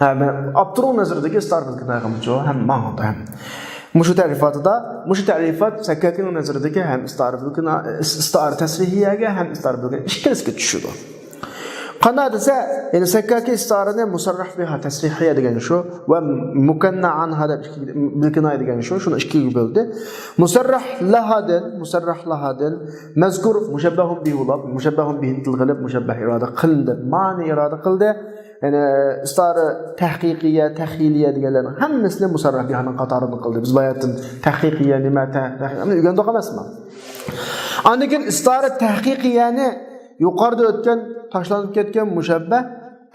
ھە، مەن ئاپتورنىڭ نەزىرىدىكى ئىستىئارە بىل كىنايەگىمۇ ھەم ماڭىدۇ ھەم. مۇشۇ تەرىپاتىدا، مۇشۇ تەرىپات سەككاكىنىڭ نەزىرىدىكى ھەم ئىستىئارە بىل كىنا-، ئىس-، ئىستىئارە تەسرىھىيەگە ھەم ئىستىئارە بىل كىنا-، ئىككىلىسىگە چۈشىدۇ. قانداق دېسە، يەنى سەككاكى ئىستىئارىنى مۇسەررەھ بىھا تەسرىھىيە دېگەن شۇ ۋە مۇكەننا ئانھا دەپ بىل كىنايە دېگەن شۇ، شۇنى ئىككىگە بۆلدى. مۇسەررەھ لەھادىن، مۇسەررەھ لەھادىن مەزكۇر مۇشەببەھۇن بىھى بولۇپ، مۇشەببەھۇن بىھىنى تىلغا ئېلىپ، مۇشەببەھ ئىرادە قىلىندى، مانى ئىرادە قىلدى. يەنى ئىستىئارە تەھقىقىيە، تەخيىلىيە دېگەنلەرنىڭ ھەممىسىنى مۇسەررەھ بىھانىڭ قاتارىدا قىلدى. بىز باياتىن تەھقىقىيە نېمە، تە-، تەخ-، ئۆگەندۇق ئەمەسمۇ؟ ئاندىن كېيىن ئىستىئارە تەھقىقىيەنى يۇقىرىدا ئۆتكەن، تاشلىنىپ كەتكەن مۇشەببەھ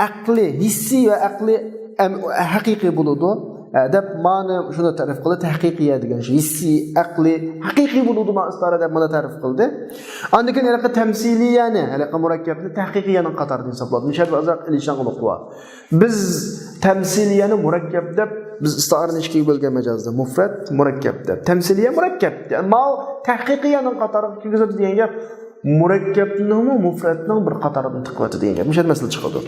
ئەقلىي، ھېسسىي ۋە ئەقلىي ئەم-، ھەقىقىي بولىدۇ. ئە، دەپ مانا شۇنى تەرىپ قىلدى. تەھقىقىيە دېگەن شۇ ھېسسىي، ئەقلىي، ھەقىقىي بولىدۇ ما ئىستارە دەپ مانا تەرىپ قىلدى. ئاندىن كېيىن ھېلىقى تەمسىلىيەنى، ھېلىقى مۇرەككەپنى تەھقىقىيەنىڭ قاتارىدىن ھېسابلىدى. مۇشۇ يەردە ئازراق ئېلىشىڭ نۇقتا بار. بىز تەمسىلىيەنى مۇرەككەپ دەپ، بىز ئىستارىنى ئىككىگە بۆلگەن مەجازدا مۇپرەت، مۇرەككەپ دەپ. تەمسىلىيە مۇرەككەپ. يەنى ماۋۇ تەھقىقىيەنىڭ قاتارىغا كىرگۈزۈپ دېگەن گەپ مۇرەككەپنىڭمۇ مۇپرەتنىڭ بىر قاتارىدىن تىقىۋەتتى دېگەن گەپ. مۇشۇ يەردە مەسىلە چىقىدۇ.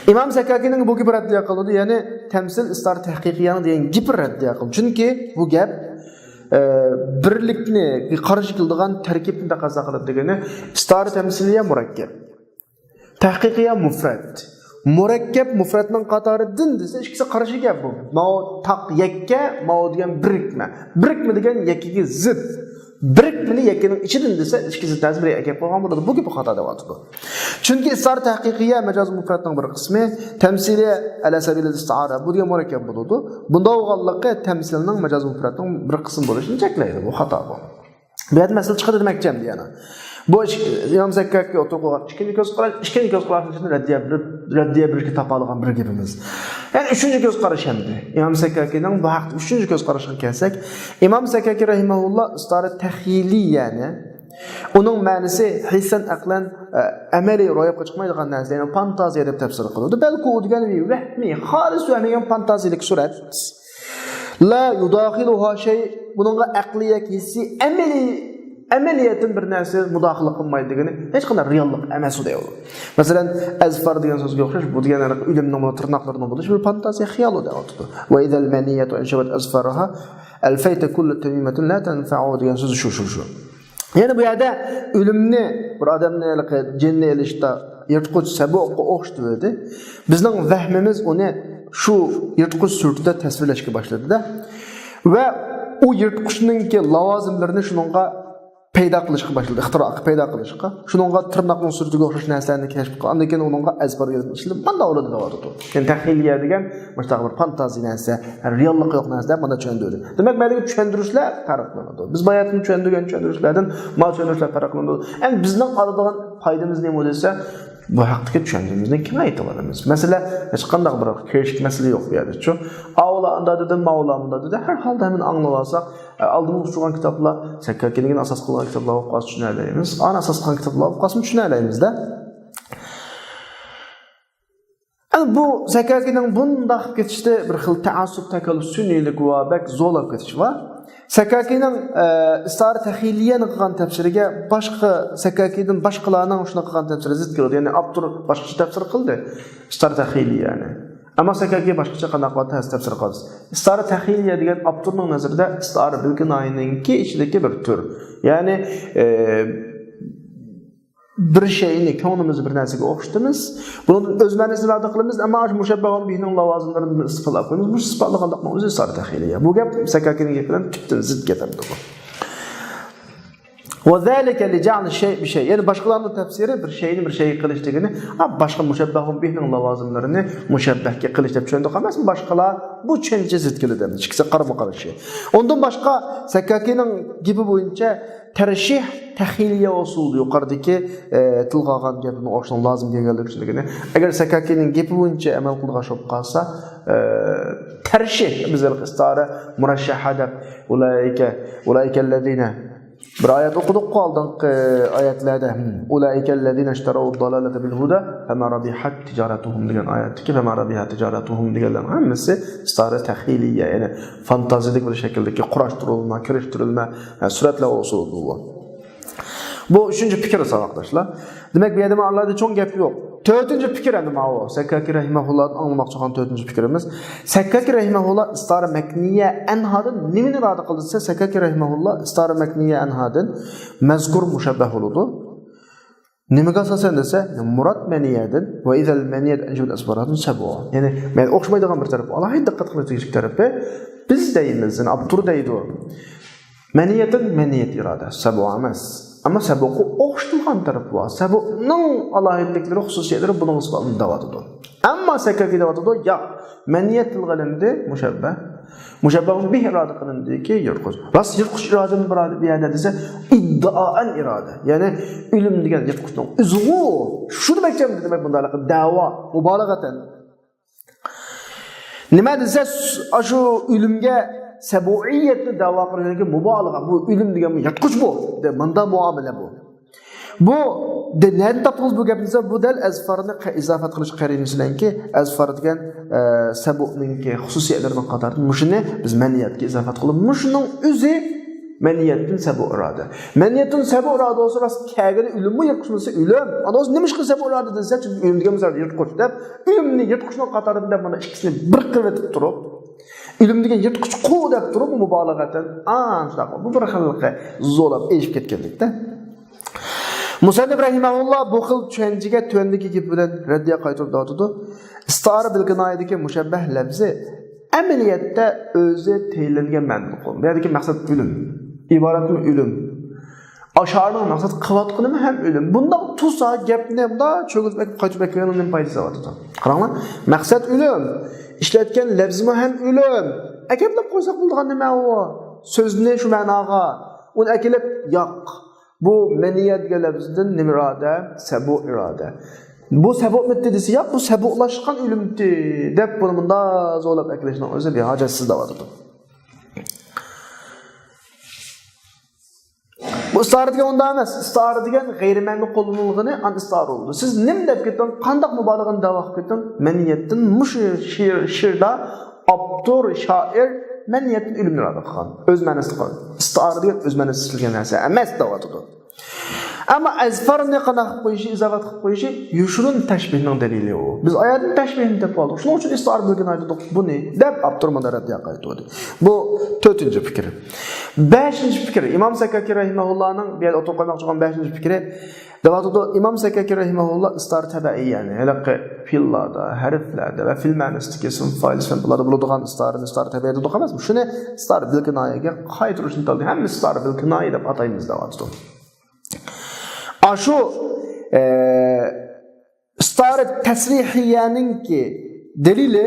ئىمام سەككاكىنىڭ بۇ گېپى رەددىيە قىلىنىدۇ. يەنى تەمسىل ئىستارە تەھقىقىيەنىڭ دېگەن گېپى رەددىيە قىلىنىدۇ. چۈنكى بۇ گەپ، ئە، بىرلىكنى قارشى كېلىدىغان تەركىبنى تەقەززا قىلىدۇ دېگىنى ئىستارە تەمسىلىيە مۇرەككەپ. تەھقىقىيە مۇپرەت. مۇرەككەپ مۇپرەتنىڭ قاتارىدىن دېسە، ئىككىسى قارشى گەپ بۇ. ماۋۇ تاق يەككە، ماۋۇ دېگەن بىرىكمە. بىرىكمە دېگەن يەككىگە زىت. بىرىكمىنى يەككىنىڭ ئىچىدىن دېسە، ئىككى زىت نەرسە بىر يەرگە كەپ قالغان بولىدۇ. بۇ گېپى خاتا دەۋاتىدۇ. چۈنكى ئىستارە تەھقىقىيە مەجاز مۇپرەتنىڭ بىر قىسمى، تەمسىلىيە ئەلا سەبىلىل ئىستىئارە. بۇ دېگەن مۇرەككەپ بولىدۇ. بۇنداق بولغانلىقى تەمسىلنىڭ مەجاز مۇپرەتنىڭ بىر قىسمى بولۇشىنى چەكلەيدۇ. بۇ خاتا بۇ. بۇ يەردە مەسىلە چىقىدۇ دېمەكچى ئەمدى يەنە. بۇ ئىش-، ئىمام سەككاكى ئوتتۇرىغا قويغان ئىككىنچى كۆز قاراش، ئىككىنچى كۆز قاراشنىڭ ئىچىدىن رەددىيە بېرىپ، رەددىيە بېرىشكە تاپالىغان بىر گېپىمىز. يەنى ئۈچىنچى كۆز قاراش ئەمدى. ئىمام سەككاكىنىڭ بۇ ھەقتە ئۈچىنچى كۆز قارىشىغا كەلسەك، ئىمام سەككاكى رەھىمەھۇللا ئىستارە تەخىلىيەنى، ئۇنىڭ مەنىسى ھېسسەن ئەقلەن، ئە، ئەمەلىي روياپقا چىقمايدىغان نەرسە، يەنى فانتازىيە دەپ تەپسىر قىلىدۇ. بەلكى ئۇ دېگەن ۋەھمىي، خالىس ۋەھمىي دېگەن فانتازىيەلىك سۈرەت. لا يۇداخىلۇھا شەي، بۇنىڭغا ئەقلىي ياكى ھېسسىي، ئەمەلىي، ئەمەلىيەتتىن بىر نەرسە مۇداخىلە قىلمايدۇ دېگىنى ھېچقانداق رېئاللىق ئەمەس ئۇ دەيدۇ. مەسىلەن، ئەزفار دېگەن سۆزگە ئوخشاش، بۇ دېگەن ئۆلۈمنىڭ تىرناقلىرىنىڭ بولۇشى بىر فانتازىيە خىيال ئۇ دەۋاتىدۇ. ۋە ئىزەل مەنىيەتۇ ئەنشەبەت ئەزفارىھا ئەلفەيتە كۇللە تەمىمەتىن لا تەنفەئۇ دېگەن سۆز شۇ، شۇ، شۇ. يەنى بۇ يەردە ئۆلۈمنى، بىر ئادەمنى ھېلىقى جىننى ئېلىشتا يىرتقۇچ سەبۇققا ئوخشىتىۋەردى. بىزنىڭ ۋەھمىمىز ئۇنى شۇ يىرتقۇچ سۈرىتىدە تەسۋىرلەشكە باشلىدى-دە. ۋە ئۇ يىرتقۇچنىڭكى لاۋازىملىرىنى شۇنىڭغا پەيدا قىلىشقا باشلىدى، ئىختىرا قىلىپ پەيدا قىلىشقا. شۇنىڭغا تىرناقنىڭ سۈرىتىگە ئوخشاش نەرسىلەرنى كەشىپ قىلغان. ئاندىن كېيىن ئۇنىڭغا ئەزبار يېزىپ ئىشلىتىپ، مانداق ئۇلىدى دەۋاتىدۇ. يەنى تەخىلىيە دېگەن مۇشۇنداق بىر فانتازىيە نەرسە، رېئاللىقى يوق نەرسە دەپ مانا چۈشەندۈردى. دېمەك، مەندىكى چۈشەندۈرۈشلەر پەرقلىنىدۇ. بىز باياتىن چۈشەندۈرگەن چۈشەندۈرۈشلەردىن ما چۈشەندۈرۈشلەر پەرقلىنىدۇ. ئەمدى بىزنىڭ ئالىدىغان پايدىمىز نېمە دېسە، بۇ ھەقتىكى چۈشەندۈرۈشىمىزنى كېڭەيتىۋالىمىز. مەسىلە، ھېچقانداق بىر كىرىشىك مەسىلە يوق بۇ يەردىچۇ. ئاۋۇلار ئانداق دېدى، ماۋۇلار مۇنداق دېدى. ھەر ھالدا ھەممىنى ئاڭلىۋالساق، ئالدىمىزغا ئۇچرىغان كىتابلار، سەككاكىنىڭ ئاساس قىلغان كىتابلار بولۇپ قالسا چۈشىنەلەيمىز. ئانى ئاساس قىلغان كىتابلار بولۇپ قالسىمۇ چۈشىنەلەيمىز-دە. ئەمدى بۇ سەككاكىنىڭ بۇنداق كېتىشتە بىر خىل تەئەسسۇپ، تەكەللۇپ، سۈنئىيلىك ۋە بەك زورلاپ كېتىش بار. سەككاكىنىڭ، ئە، ئىستارە تەخىلىيەنى قىلغان تەپسىرىگە باشقا، سەككاكىدىن باشقىلارنىڭ شۇنداق قىلغان تەپسىرى زىت كېلىدۇ. يەنى ئاپتور باشقىچە تەپسىر قىلدى ئىستارە تەخىلىيەنى. ئەمما سەككاكى باشقىچە قانداق قىلغان تەپسىر قىلىمىز. ئىستارە تەخىلىيە دېگەن ئاپتورنىڭ نەزىرىدە ئىستارە بىلكىنايىنىڭكى ئىچىدىكى بىر تۈر. يەنى، ئە، بىر شەيئىنى، كۆڭلىمىزنى بىر نەرسىگە ئوخشىتىمىز. بۇنىڭدىن ئۆز مەنىسىنى ئىپادە قىلىمىز، ئەمما مۇشەببەھۇن بىھنىڭ لاۋازىملىرىنى بىز ئىسپاتلاپ قويىمىز. مۇشۇ ئىسپاتلىغانلىقنىڭ ئۆزى ئىستارە تەخىلىيە. بۇ گەپ سەككاكىنىڭ گېپى بىلەن تۈپتىن زىت گەپ ئەمدى بۇ. وذلك لجعل الشيء بشيء. يەنى باشقىلارنىڭ تەپسىرى بىر شەينى بىر شەيگە قىلىش دېگىنى، ھا، باشقا مۇشەببەھۇن بىھنىڭ لاۋازىملىرىنى مۇشەببەھكە قىلىش دەپ چۈشەندۇق ئەمەسمۇ؟ باشقىلار بۇ چۈشەنچە زىت كېلىدۇ، ئىككىسى قارىمۇ قارشى. ئۇندىن باشقا سەككاكىنىڭ گېپى بويىچە تەرشىھ تەخىلىيە ئۇسۇلىدا يۇقىرىدىكى، ئە، تىلغا ئالغان گەپنىڭ ئوخشىشىنىڭ لازىم كەلگەنلىكى ئۈچۈن دېگىنى. ئەگەر سەككاكىنىڭ گېپى بويىچە ئەمەل قىلىدىغان بولۇپ قالسا، ئە، تەرشىھ، بىز ھېلىقى ئىستارە مۇرەششەھە دەپ، ئۇلائىكە، ئۇلائىكەللەزىنە، بىر ئايەت ئوقۇدۇققۇ ئالدىنقى ئايەتلەردە. ئۇلائىكەللەزىنە ئىشتەرەۋۇ دالالەتە بىل ھۇدە فەما رەبىھەت تىجارەتۇھۇم دېگەن ئايەتتىكى فەما رەبىھەت تىجارەتۇھۇم دېگەنلەرنىڭ ھەممىسى ئىستارە تەخىلىيە، يەنى فانتازىيەلىك بىر شەكىلدىكى قۇراشتۇرۇلما، كىرىشتۈرۈلمە، ھە، سۈرەتلەر ئۇسۇلىدۇر بۇ. بۇ ئۈچىنچى پىكىر، ساۋاقداشلار. دېمەك، بۇ يەردە مانا ئالاھىدە چوڭ گەپ يوق. تۆتىنچى پىكىر ئەمدى ماۋۇ. سەككاكى رەھىمەھۇللادىن ئاڭلىماقچى بولغان تۆتىنچى پىكرىمىز. سەككاكى رەھىمەھۇللا ئىستارە مەكنىيە ئەنھادىن نېمىنى ئىرادە قىلدى دېسە، سەككاكى رەھىمەھۇللا ئىستارە مەكنىيە ئەنھادىن مەزكۇر مۇشەببەھ بولىدۇ. نېمىگە ئاساسەن دېسە، مۇراد مەنىيەدىن ۋە ئىزەل مەنىيەت ئەنجىبىل ئەسۋاراتىن سەبۇ. يەنى، مەن ئوخشىمايدىغان بىر تەرەپ. ئالاھىدە دىققەت قىلىش تېگىشلىك تەرىپى، بىز دەيمىز، يەنى ئاپتور دەيدۇ. مەنىيەتتىن مەنىيەت ئىرادە، سەبۇ ئەمەس. ئەمما سەبۇققا ئوخشىتىلغان تەرەپ بار. سەبۇقنىڭ ئالاھىدىلىكلىرى، خۇسۇسىيەتلىرى بۇنىڭ ئىسپاتىنى دەۋاتىدۇ. ئەمما سەككاكى دەۋاتىدۇ، ياق، مەنىيەت تىلغا ئېلىندى، مۇشەببەھ. مۇشەببەھۇن بىھ ئىرادە قىلىندىكى يىرتقۇچ. راست يىرتقۇچ ئىرادىمۇ بار بۇ يەردە دېسە، ئىددىئائەن ئىرادە. يەنى ئۆلۈم دېگەن يىرتقۇچنىڭ ئۆزىغۇ. شۇ دېمەكچى، دېمەك، بۇنداق دەۋا، مۇبالىغەتەن. نېمە دېسە، ئاشۇ ئۆلۈمگە سەبۇئىيەتنى دەۋا قىلغاندىن كېيىن مۇبالىغە، بۇ ئۆلۈم دېگەن بۇ يىرتقۇچ بۇ، دەپ مۇنداق مۇئامىلە بۇ. بۇ دە-، نەدىن تاپتىڭىز بۇ گەپنى دېسە، بۇ دەل ئەزفارنى قە-، ئىزاپەت قىلىش قەرىنىسى بىلەنكى، ئەزفار دېگەن، ئە، سەبۇنىڭكى خۇسۇسىيەتلىرىنىڭ قاتارىدىن مۇشۇنى بىز مەنىيەتكە ئىزاپەت قىلىپ، مۇشۇنىڭ ئۆزى مەنىيەتتىن سەبۇ ئىرادە. مەنىيەتتىن سەبۇ ئىرادە بولسا، راست كەلگىنى ئۆلۈممۇ يىرتقۇچ بولسا ئۆلۈم. ئانا بولسا نېمە ئىشقا سەبۇ ئىرادە دېسە، چۈنكى ئۆلۈم دېگەن بىر يىرتقۇچ دەپ، ئۆلۈمنى يىرتقۇچنىڭ قاتارىدىن دەپ مانا ئىككىسىنى بىر قىلىۋېتىپ تۇرۇپ، ئۆلۈم دېگەن يىرتقۇچقۇ دەپ تۇرۇپ مۇبالىغەتەن، ئا، شۇنداق، بۇ بىر خىللىقى زورلاپ ئېشىپ كەتكەنلىكتە. مۇسەننىپ رەھىمەھۇللا بۇ خىل چۈشەنچىگە تۆۋەندىكى گېپى بىلەن رەددىيە قايتۇرۇپ دەۋاتىدۇ. ئىستىئارە بىل كىنايىدىكى مۇشەببەھ لەپزى ئەمەلىيەتتە ئۆزى تەيىنلەنگەن مەنىدە قول-، بۇ يەردىكى مەقسەت ئۆلۈم. ئىبارەتمۇ ئۆلۈم. ئاشارنىڭ مەقسەت قىلىۋاتقىنىمۇ ھەم ئۆلۈم. بۇنداق تۇرسا گەپنى مۇنداق چۆگۈلتۈپ ئەكىپ قايتۇرۇپ ئەكىرگەننىڭ نېمە پايدىسى بار؟ قاراڭلار، مەقسەت ئۆلۈم. ئىشلەتكەن لەپزىمۇ ھەم ئۆلۈم. ئەكەپلەپ قويساق بولىدىغان نېمە ئۇ؟ سۆزنى شۇ مەناغا. ئۇنى ئەكېلىپ ياق. بۇ مەنىيەت دېگەن لەپزدىن نېمە ئىرادە؟ سەبۇ ئىرادە. بۇ سەبۇمىتتى دېسە، ياق، بۇ سەبۇلاشقان ئۆلۈمتى دەپ بۇنى مۇنداق زورلاپ ئەكېلىشنىڭ ئۆزى بىھاجەتسىز دەۋاتىدۇ. بۇ ئىستىئارە دېگەن ئۇنداق ئەمەس. ئىستىئارە دېگەن غەيرىي مەنىدە قوللىنىلغىنى، ئان ئىستىئارە بولىدۇ. سىز نېمە دەپ كېتىڭ، قانداق مۇبالىغىنى دەۋا قىلىپ كېتىڭ، مەنىيەتتىن مۇشۇ شېئىر، شېئىردا ئاپتور، شائىر مەنىيەتتىن ئۆلۈمنى ئىرادە قىلغان. ئۆز مەنىسىدە قالغان. ئىستىئارە دېگەن ئۆز مەنىسىدە ئىشلەنگەن نەرسە ئەمەس دەۋاتىدۇ. ئەمما ئەزفارنى قانداق قىلىپ قويۇشى، ئىزاپەت قىلىپ قويۇشى يوشۇرۇن تەشبىھنىڭ دەلىلى ئۇ. بىز ئايەتتىن تەشبىھنى تېپىپ ئالدۇق. شۇنىڭ ئۈچۈن ئىستىئارە بىل كىنايە دېدۇق بۇنى، دەپ ئاپتور مۇنداق رەددىيە قايتۇردى. بۇ تۆتىنچى پىكىر. بەشىنچى پىكىر. ئىمام سەككاكى رەھىمەھۇللانىڭ بۇ يەردە ئوتتۇرىغا قويماقچى بولغان بەشىنچى پىكىرى. دەۋاتىدۇ، ئىمام سەككاكى رەھىمەھۇللا ئىستىئارە تەبەئىيەنى، ھېلىقى پېئىللاردا، ھەرپلەردە ۋە پېئىل مەنىسىدىكى ئىسىم فائىل ئىسىم بۇلاردا بولىدىغان ئىستىئارىنى ئىستىئارە تەبىئىيە دېدۇق ئەمەسمۇ؟ شۇنى ئىستىئارە بىل كىنايەگە قايتۇرۇشنى تاللىدى. ھەممە ئىستىئارە بىل كىنايە دەپ ئاتايمىز دەۋاتىدۇ. ئاشۇ، ئە، ئىستارە تەسرىھىيەنىڭكى دەلىلى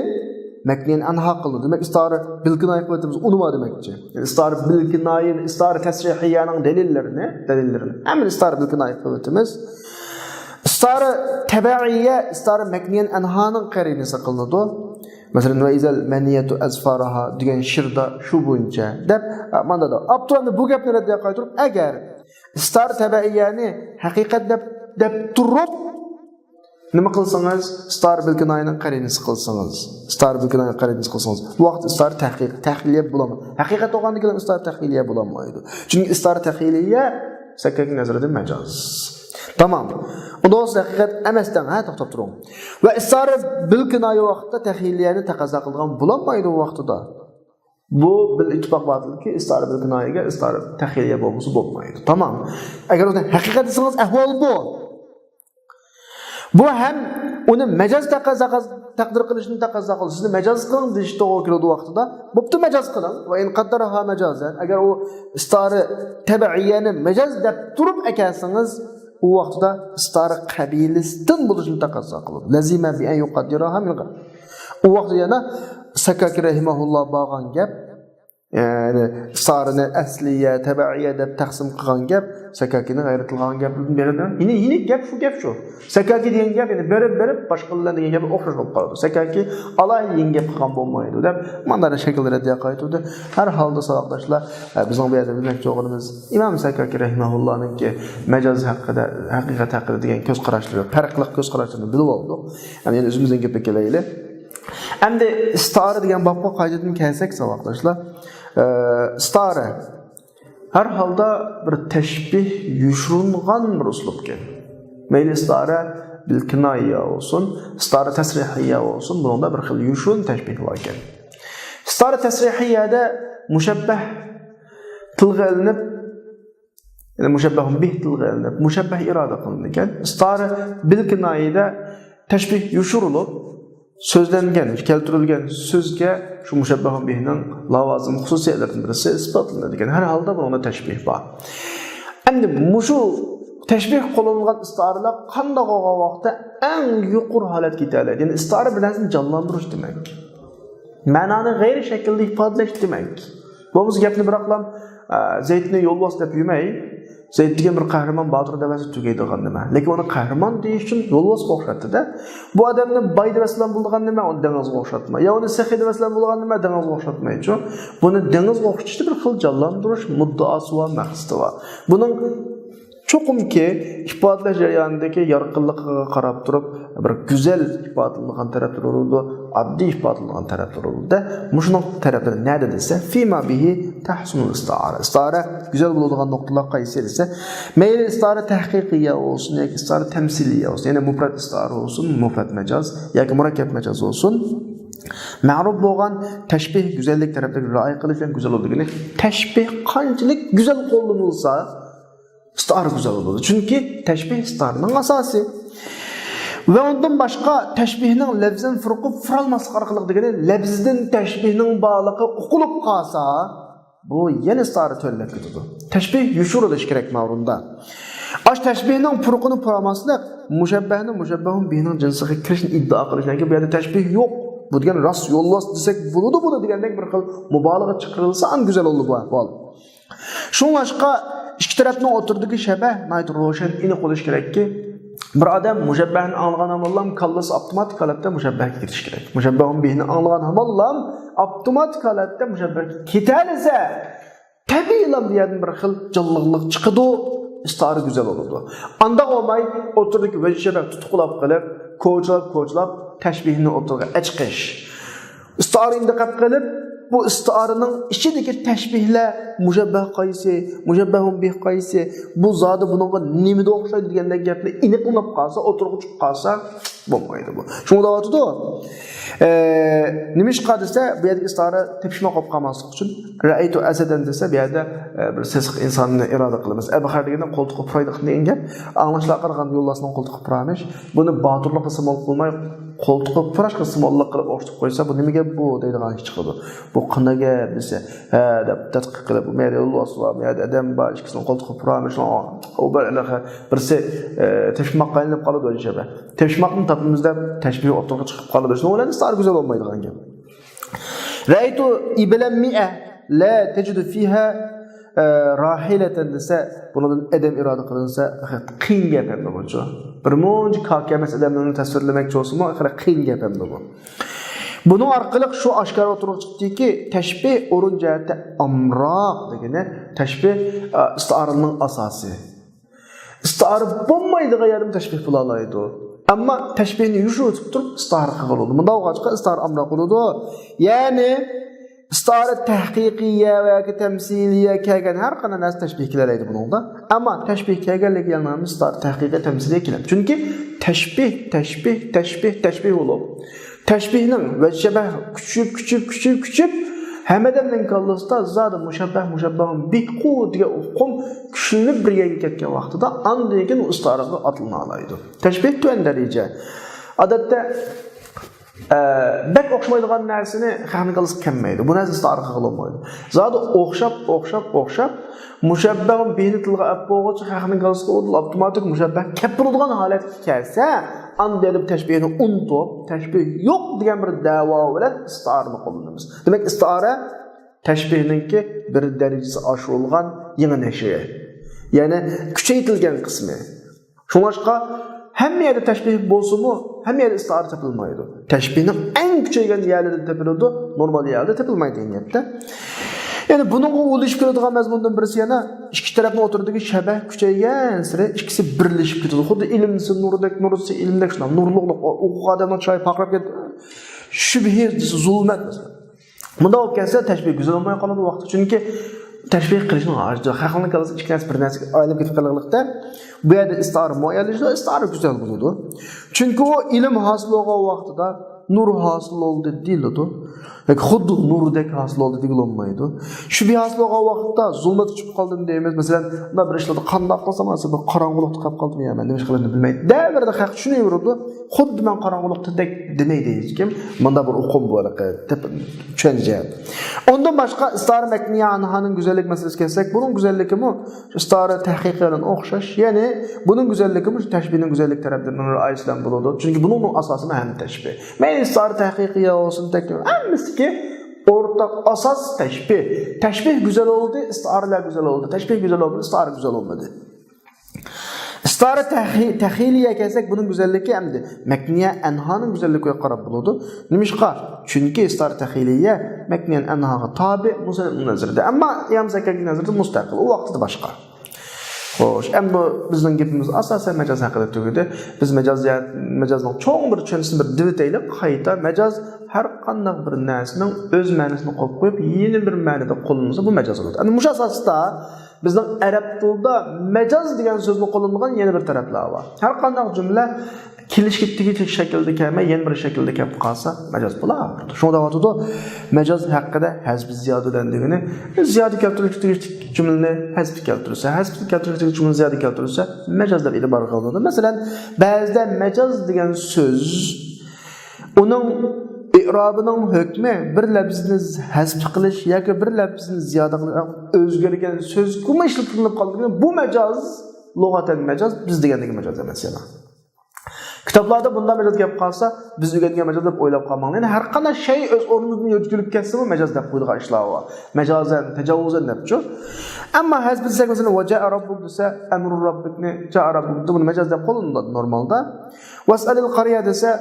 مەكنىيەن ئەنھا قىلىدۇ. دېمەك، ئىستارە بىل كىنايە قىلىۋېتىمىز، ئۇنى بار دېمەكچى. يەنى ئىستارە بىل كىنايە، ئىستارە تەسرىھىيەنىڭ دەلىللىرىنى، دەلىللىرىنى ھەممىنى ئىستارە بىل كىنايە قىلىۋېتىمىز. ئىستارە تەبەئىيە، ئىستارە مەكنىيەن ئەنھانىڭ قەرىنىسى قىلىنىدۇ. مەسىلەن، ۋە ئىزەل مەنىيەتۇ ئەزفارىھا دېگەن شېئىردا شۇ بويىچە دەپ، ئە، مانا دەۋاتىدۇ. ئاپتور ئەمدى بۇ گەپنى رەددىيە قايتۇرۇپ، ئەگەر ئىستارە تەبەئىيەنى ھەقىقەت دەپ، دەپ تۇرۇپ، نېمە قىلسىڭىز، ئىستارە بىل كىنايەنىڭ قەرىنىسى قىلسىڭىز، ئىستارە بىل كىنايەنىڭ قەرىنىسى قىلسىڭىز، بۇ ۋاقىت ئىستارە تەھقىق، تەخلىيە بولالمايدۇ. ھەقىقەت بولغاندىن كېيىن ئىستارە تەخلىيە بولالمايدۇ. چۈنكى ئىستارە تەخلىيە سەككاكى نەزىرىدە مەجاز. تامام. ئۇنداق بولسا ھەقىقەت ئەمەس دەڭ، ھە، توختاپ تۇرۇڭ. ۋە ئىستارە بىل كىنايە ۋاقىتتا تەخلىيەنى تەقەززا قىلىدىغان بولالمايدۇ بۇ ۋاقتىدا. بۇ بىل ئىتتىپاق باتىلكى ئىستارە بىل كىنايەگە ئىستارە تەخلىيە بولمىسا بولمايدۇ. تامام. ئەگەر ئۇنى ھەقىقەت دېسىڭىز، ئەھۋال بۇ. بۇ ھەم ئۇنى مەجاز تەقەززا، تەقدىر قىلىشنى تەقەززا قىلىدۇ. سىزنى مەجاز قىلىڭ دېيىش توغرا كېلىدۇ ۋاقتىدا. بوپتۇ، مەجاز قىلىڭ. ۋە ئىن قەددەرەھا مەجازەن. ئەگەر ئۇ ئىستارە تەبەئىيەنى مەجاز دەپ تۇرۇپ ئەكەلسىڭىز، ئۇ ۋاقتىدا ئىستارە قەبىلىستىن بولۇشنى تەقەززا قىلىدۇ. لەزىمە بىئەن يۇقەددىرەھا مىن غەير. ئۇ ۋاقتىدا يەنە سەككاكى رەھىمەھۇللا بارغان گەپ، يەنى ئىستارىنى ئەسلىيە، تەبەئىيە دەپ تەقسىم قىلغان گەپ، سەككاكىنىڭ غەيرىي تىلغا ئالغان گەپلىرىدىن بېرىلگەن. يەنى، يەنى گەپ شۇ، گەپ شۇ. سەككاكى دېگەن گەپ، يەنى بېرىپ، بېرىپ، باشقىلار دېگەن گەپ ئوخشاش بولۇپ قالىدۇ. سەككاكى ئالاھىدە يېڭى گەپ قىلغان بولمايدۇ دەپ، مانا شەكىلدە رەددىيە قايتۇردى. ھەر ھالدا ساۋاقداشلار، ئە، بىزنىڭ بۇ يەردە بىلمەكچى بولغىنىمىز، ئىمام سەككاكى رەھىمەھۇللانىڭكى مەجاز ھەققىدە، ھەقىقەت ھەققىدە دېگەن كۆز قاراشلىرى، پەرقلىق كۆز قاراشلىرىنى بىلىپ ئالدۇق. ئەمدى يەنە ئۆزىمىزنىڭ گېپىگە كېلەيلى. ئەمدى ئىستارە دېگەن بابقا قايتىدىن كەلسەك، ساۋاقداشلار، ئە، ئىستارە ھەر ھالدا بىر تەشبىھ يوشۇرۇنغان بىر ئۇسلۇبكەن. مەيلى ئىستارە بىل كىنايە بولسۇن، ئىستارە تەسرىھىيە بولسۇن، بۇنىڭدا بىر خىل يوشۇرۇن تەشبىھ باركەن. ئىستارە تەسرىھىيەدە مۇشەببەھ تىلغا ئېلىنىپ، يەنى مۇشەببەھۇن بىھ تىلغا ئېلىنىپ، مۇشەببەھ ئىرادە قىلىنىدىكەن. ئىستارە بىل كىنايىدە تەشبىھ يوشۇرۇلۇپ، سۆزلەنگەن، كەلتۈرۈلگەن سۆزگە شۇ مۇشەببەھۇن بىھنىڭ لاۋازىم خۇسۇسىيەتلىرىدىن بىرسى ئىسپاتلىنىدىكەن. ھەر ھالدا بۇنىڭدا تەشبىھ بار. ئەمدى مۇشۇ تەشبىھ قوللانغان ئىستارىلەر قانداق بولغان ۋاقىتتا ئەڭ يۇقىرى ھالەتكە يېتەلەيدۇ؟ يەنى ئىستارە بىر نەرسىنى جانلاندۇرۇش دېمەك. مەنانى غەيرىي شەكىلدە ئىپادىلەش دېمەك. بولمىسا گەپنى بىراقلام، ئە، زەيتنى يولۋاس دەپ يۈرمەي، زەيد دېگەن بىر قەھرىمان باتۇر دەۋەرسە تۈگەيدىغان نېمە. لېكىن ئۇنى قەھرىمان دېيىش ئۈچۈن يولۋاسقا ئوخشاتتى-دە. بۇ ئادەمنى باي دەۋەرسىلەم بولىدىغان نېمە، ئۇنى دېڭىزغا ئوخشاتما. يا ئۇنى سېخىي دەۋەرسىلەم بولىدىغان نېمە، دېڭىزغا ئوخشاتمايچۇ. بۇنى دېڭىزغا ئوخشىتىشتا بىر خىل جانلاندۇرۇش مۇددىئاسى بار، مەقسىتى بار. بۇنىڭ چوقۇمكى ئىپادىلەش جەريانىدىكى يارقىنلىقىغا قاراپ تۇرۇپ، بىر گۈزەل ئىپادىلىنىدىغان تەرەپلىرى بولىدۇ، ئاددىي ئىپادىلىنىدىغان تەرەپلىرى بولىدۇ. مۇشۇنىڭ تەرەپلىرى نەدە دېسە، فيما به تحسن الاستعارة. ئىستىئارە گۈزەل بولىدىغان نۇقتىلار قايسى دېسە، مەيلى ئىستىئارە تەھقىقىيە بولسۇن ياكى ئىستىئارە تەمسىلىيە بولسۇن، يەنى مۇپرەت ئىستىئارە بولسۇن، مۇپرەت مەجاز ياكى مۇرەككەپ مەجاز بولسۇن، مەرۇپ بولغان تەشبىھ گۈزەللىك تەرەپلىرىگە رىئايە قىلىش بىلەن گۈزەل بولىدۇ. دېگىنى، تەشبىھ قانچىلىك گۈزەل قوللىنىلسا، ئىستىئارە گۈزەل بولىدۇ. چۈنكى تەشبىھ ئىستىئارىنىڭ ئاساسى. ۋە ئۇندىن باشقا تەشبىھنىڭ لەفزىن فۇرقۇپ پۇرالماسلىق ئارقىلىق دېگىنى، لەفزىدىن تەشبىھنىڭ بارلىقى ئۇقۇلۇپ قالسا، بۇ يەنە ئىستىئارە تۆۋەنلەپ كېتىدۇ. تەشبىھ يوشۇرۇلۇشى كېرەك ماۋرۇندا. ئاش تەشبىھنىڭ پۇرقىنى پۇراماسلىق، مۇشەببەھنى مۇشەببەھۇن بىھنىڭ جىنسىغا كىرىشنى ئىددىئا قىلىش. يەنى بۇ يەردە تەشبىھ يوق. بۇ دېگەن راست يولۋاس دېسەك بولىدۇ بۇنى دېگەندەك بىر خىل مۇبالىغە چىقىرىلسا، ئەڭ گۈزەل بولىدۇ بۇ ئەھۋال. شۇڭلاشقا ئىككى تەرەپنىڭ ئوتتۇرىدىكى شەبەھ ناھايىتى روشەن، ئېنىق بولۇشى كېرەككى، بىر ئادەم مۇشەببەھنى ئاڭلىغان ھامانلام كاللىسى ئاپتوماتىك ھالەتتە مۇشەببەھكە كېتىشى كېرەك. مۇشەببەھۇن بىھنى ئاڭلىغان ھامانلام ئاپتوماتىك ھالەتتە مۇشەببەھكە كېتەلىسە، تەبىئىيلا بۇ يەردىن بىر خىل جانلىقلىق چىقىدۇ، ئىستىئارە گۈزەل بولىدۇ. ئانداق بولماي، ئوتتۇرىدىكى ۋەجىھ شەبەھ تۇتۇقلاپ قېلىپ، كوچىلاپ، كوچىلاپ تەشبىھنى ئوتتۇرىغا ئەچىقىش. ئىستىئارىنى دىققەت قىلىپ، بۇ ئىستىئارىنىڭ ئىچىدىكى تەشبىھلەر، مۇشەببەھ قايسى، مۇشەببەھۇن بىھ قايسى، بۇ زادى بۇنىڭغا نېمىدە ئوخشايدۇ دېگەندەك گەپلەر ئېنىقلىنىپ قالسا، ئوتتۇرىغا چىقىپ قالسا، بولمايدۇ بۇ. شۇڭا دەۋاتىدۇ. ئە، نېمىشقا دېسە، بۇ يەردىكى ئىستىئارە تېپىشماق بولۇپ قالماسلىق ئۈچۈن، رەئەيتۇ ئەسەدەن دېسە، بۇ يەردە، ئە، بىر سېسىق ئىنساننى ئىرادە قىلىمىز. ئەبخەر دېگەندە قولتۇقى پۇرايدىغان دېگەن گەپ. ئاڭلاشلارغا قارىغاندا يولۋاسنىڭ قولتۇقى پۇرامىش. بۇنى باتۇرلۇققا سىمۋول قىلماي، قولتۇقى پۇراشقا سىمۋوللۇق قىلىپ ئوخشىتىپ قويسا، بۇ نېمە گەپ بۇ دەيدىغان ئىش چىقىدۇ. بۇ قانداق گەپ دېسە، ھە دەپ تەتقىق قىلىپ، بۇ يەردە يولۋاس بار، بۇ يەردە ئادەم بار، ئىككىسىنىڭ قولتۇقى پۇرامىش، ئۇ بىر ئەنە بىرسى، ئە، تېپىشماققا ئايلىنىپ قالىدۇ ئىنشاللا. تېپىشماقنى تاپىمىز دەپ تەشبىھ ئوتتۇرىغا چىقىپ قالىدۇ. شۇنىڭ بىلەن ئىستىئارە گۈزەل بولمايدىغان گەپ. رەئەيتۇ ئىبلەن مىئە لا تەجىدۇ فىھا، ئە، راھىلەتەن دېسە، بۇنىڭدىن ئادەم ئىرادە قىلىنسا، قىيىن گەپ ئەمدى بۇچۇ. بىر مۇنچە كاكا ئەمەس ئادەمنى تەسۋىرلىمەكچى بولسىمۇ، خېلى قىيىن گەپ ئەمدى بۇ. بۇنىڭ ئارقىلىق شۇ ئاشكارا ئوتتۇرىغا چىقتىكى، تەشبىھ ئورۇن جەھەتتە ئامراق دېگىنى، تەشبىھ، ئە، ئىستىئارىنىڭ ئاساسى. ئىستىئارە بولمايدىغان يەردىمۇ تەشبىھ بولالايدۇ. ئەمما تەشبىھنى يوشۇرۇۋېتىپ تۇرۇپ ئىستىئارە قىلغىلى بولىدۇ. مۇنداق بولغاچقا ئىستىئارە ئامراق بولىدۇ. يەنى ئىستىئارە تەھقىقىيە ۋە ياكى تەمسىلىيە كەلگەن ھەر قانداق نەرسە تەشبىھ كېلەلەيدۇ بۇنىڭدا. ئەمما تەشبىھ كەلگەنلىكى يەنە ئىستىئارە تەھقىقىي تەمسىلىيە كېلىدۇ. چۈنكى تەشبىھ، تەشبىھ، تەشبىھ، تەشبىھ بولۇپ، تەشبىھنىڭ ۋەجىھ شەبەھ كۈچىيىپ، كۈچىيىپ، كۈچىيىپ، كۈچىيىپ، ھەممە ئادەمنىڭ كاللىسىدا زادى مۇشەببەھ، مۇشەببەھۇن بىھقۇ دېگەن ئۇقۇم كۈچلىنىپ بىر يەرگە كەتكەن ۋاقتىدا، ئاندىن كېيىن ئۇ ئىستىئارىغا ئاتلىنالايدۇ. تەشبىھ تۆۋەن دەرىجە. ئادەتتە، ئە، بەك ئوخشىمايدىغان نەرسىنى خەقنىڭ كاللىسىغا كەلمەيدۇ. بۇ نەرسە ئىستىئارە قىلغىلى بولمايدۇ. زادى ئوخشاپ، ئوخشاپ، ئوخشاپ، مۇشەببەھۇن بىھنى تىلغا ئەپ بولغۇچە خەقنىڭ كاللىسىغا ئۇ ئاپتوماتىك مۇشەببەھ كەپ بولىدىغان ھالەتكە كەلسە، ئاندىن بېرىپ تەشبىھنى ئۇنتۇپ، تەشبىھ يوق دېگەن بىر دەۋا بىلەن ئىستىئارىنى قوللىنىمىز. دېمەك، ئىستىئارە تەشبىھنىڭكى بىر دەرىجىسى ئاشۇرۇلغان يېڭى نەشرى. يەنى كۈچەيتىلگەن قىسمى. شۇڭلاشقا ھەممە يەردە تەشبىھ بولسىمۇ، ھەممە يەردە ئىستىئارە تېپىلمايدۇ. تەشبىھنىڭ ئەڭ كۈچەيگەن يەرلىرىدە تېپىلىدۇ، نورمال يەرلەردە تېپىلمايدۇ دېگەن گەپتە. يەنى بۇنىڭغا ئۇلىشىپ كېلىدىغان مەزمۇندىن بىرسى يەنە ئىككى تەرەپنىڭ ئوتتۇرىدىكى شەبەھ كۈچەيگەنسېرى ئىككىسى بىرلىشىپ كېتىدۇ. خۇددى ئىلىم دېسە نۇردەك، نۇر دېسە ئىلىمدەك شۇنداق نۇرلۇقلۇق، ئوقۇغان ئادەمنىڭ چىرايى پارقىراپ كېتىدۇ. شۈبھە دېسە زۇلمەت مەسىلەن. مۇنداق بولۇپ كەتسە، تەشبىھ گۈزەل بولماي قالىدۇ ۋاقتى. چۈنكى تەشبىھ قىلىشنىڭ ھاجىتى يوق. خەقنىڭ كاللىسى ئىككى نەرسە بىر نەرسىگە ئايلىنىپ كېتىپ قالغانلىقتا، بۇ يەردە ئىستىئارە مۇئەييەنلىشىدۇ، ئىستىئارە گۈزەل بولىدۇ. چۈنكى ئۇ ئىلىم ھاسىل بولغان ۋاقتىدا نۇر ھاسىل بولدى دېيىلىدۇ. ياكى خۇددى نۇردەك ھاسىل بولدى دېگىلى بولمايدۇ. شۈبھە ھاسىل بولغان ۋاقىتتا زۇلمەتكە چۈشۈپ قالدىم دەيمىز. مەسىلەن، مۇنداق بىر ئىشلاردا قانداق قىلسام، بىر قاراڭغۇلۇقتا قېلىپ قالدىم يا، مەن نېمە ئىش قىلىمنى بىلمەي. دەۋرىدە خەق چۈشىنىۋېرىدۇ. خۇددى مەن قاراڭغۇلۇقتىدەك دېمەيدۇ ھېچكىم. مۇنداق بىر ئۇقۇم بار، دەپ چۈشەنچە جەھەت. ئۇندىن باشقا ئىستارە مەكنىيە ئانھانىڭ گۈزەللىك مەسىلىسىگە كەلسەك، بۇنىڭ گۈزەللىكىمۇ ئىستارە تەھقىقىيە بىلەن ئوخشاش. يەنى بۇنىڭ گۈزەللىكىمۇ شۇ تەشبىھنىڭ گۈزەللىك تەرەپلىرىنىڭ رىئايىسى بىلەن بولىدۇ. چۈنكى بۇنىڭ ئاساسىمۇ ھەم تەشبىھ. مەيلى ئىستارە تەھقىقىيە بولسۇن، تەك-، ھەممىسىدىكى ئورتاق ئاساس تەشبىھ. تەشبىھ گۈزەل بولدى، ئىستىئارىلەر گۈزەل بولدى. تەشبىھ گۈزەل بولمىدى، ئىستىئارە گۈزەل بولمىدى. ئىستىئارە تەخ-، تەخىلىيە كەلسەك، بۇنىڭ گۈزەللىكى ئەمدى مەكنىيە ئەنھانىڭ گۈزەللىكىگە قاراپ بولىدۇ. نېمىشقا؟ چۈنكى ئىستىئارە تەخىلىيە مەكنىيە ئەنھاغا تابىئ، مۇسەللىم نەزىرىدە. ئەمما ئىمام زەككاكى نەزىرىدە مۇستەقىل. ئۇ ۋاقتىدا باشقا. خوش، ئەمدى بىزنىڭ گېپىمىز ئاساسەن مەجاز ھەققىدە تۈگىدى. بىز مەجاز، مەجازنىڭ چوڭ بىر چۈشەنچىسىنى بىر دېۋىتەيلى قايتا. مەجاز ھەر قانداق بىر نەرسىنىڭ ئۆز مەنىسىنى قويۇپ قويۇپ، يەنە بىر مەنىدە قوللىنىلسا، بۇ مەجاز بولىدۇ. ئەمدى مۇشۇ ئاساستا بىزنىڭ ئەرەب تىلىدا مەجاز دېگەن سۆزنى قوللانمىغان يەنە بىر تەرەپلەر بار. ھەر قانداق جۈملە كېلىشكە تېگىشلىك شەكىلدە كەلمەي، يەنە بىر شەكىلدە كەپ قالسا، مەجاز بولاۋېرىدۇ. شۇڭا دەۋاتىدۇ، مەجاز ھەققىدە ھەزپى زىيادە دەن دېگىنى، زىيادە كەلتۈرۈشكە تېگىشلىك جۈملىنى ھەزپى كەلتۈرسە، ھەزپى كەلتۈرۈشكە تېگىشلىك جۈملىنى زىيادە كەلتۈرسە، مەجاز دەپ ئېتىبار قىلىنىدۇ. مەسىلەن، بەزىدە مەجاز دېگەن سۆز، ئۇنىڭ ئېئرابىنىڭ ھۆكمى بىر لەپزىنى ھەزپ قىلىش ياكى بىر لەپزىنى زىيادە قىلىش ئۆزگەرگەن سۆزگىمۇ ئىشلىتىلىپ قالىدىكەن. بۇ مەجاز، لۇغەتەن مەجاز، بىز دېگەندىكى مەجاز ئەمەس يەنە. كىتابلاردا بۇنداق مەجاز گەپ قالسا، بىز ئۆگەنگەن مەجاز دەپ ئويلاپ قالماڭلار. يەنى ھەر قانداق شەي ئۆز ئورنىدىن يۆتكىلىپ كەتسىمۇ مەجاز دەپ قويىدىغان ئىشلار بار. مەجازەن، تەجاۋۇزەن دەپچۇ. ئەمما ھەزپى دېسەك، مەسىلەن، ۋەجائە رەببۇك دېسە، ئەمرۇ رەببىكنى جائە رەببۇك دېسە، بۇنى مەجاز دەپ قوللىنىلىدۇ نورمالدا. ۋەسئەلىل قەريە دېسە،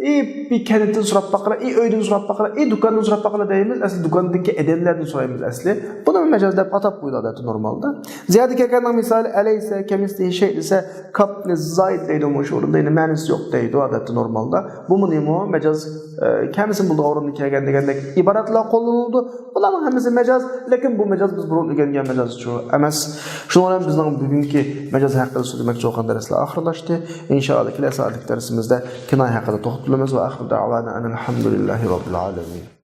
ئى بىر كەنتتىن سوراپ باققىلا، ئى ئۆيدىن سوراپ باققىلا، ئى دۇكاندىن سوراپ باققىلا دەيمىز. ئەسلى دۇكاندىكى ئادەملەردىن سورايمىز ئەسلى. بۇنى مەجاز دەپ ئاتاپ قويىدۇ ئادەتتە نورمالدا. زىيادە كەلگەننىڭ مىسالى، ئەلەيسە كەمىسلىھى شەي دېسە، كاپنى زايىد دەيدۇ، مۇشۇ ئورۇندا يەنە مەنىسى يوق دەيدۇ ئادەتتە نورمالدا. بۇمۇ نېمە؟ مەجاز، ئە، كەمىسىنى بولىدىغان ئورۇندا كەلگەن دېگەندەك ئىبارەتلەر قوللىنىلىدۇ. بۇلارنىڭ ھەممىسى مەجاز، لېكىن بۇ مەجاز بىز بۇرۇن ئۆگەنگەن مەجازچۇ ئەمەس. شۇنىڭ بىلەن بىزنىڭ بۈگۈنكى مەجاز ھەققىدە سۆزلىمەكچى بولغان دەرسلەر ئاخىرلاشتى. ئىنشائاللا، كېلەر سائەتلىك دەرسىمىزدە كىنايە ھەققىدە توختىلىمىز. ۋە ئاخىر دەۋانا ئەنىل ھەمدۇلىللاھى رەببىل ئالەمىن.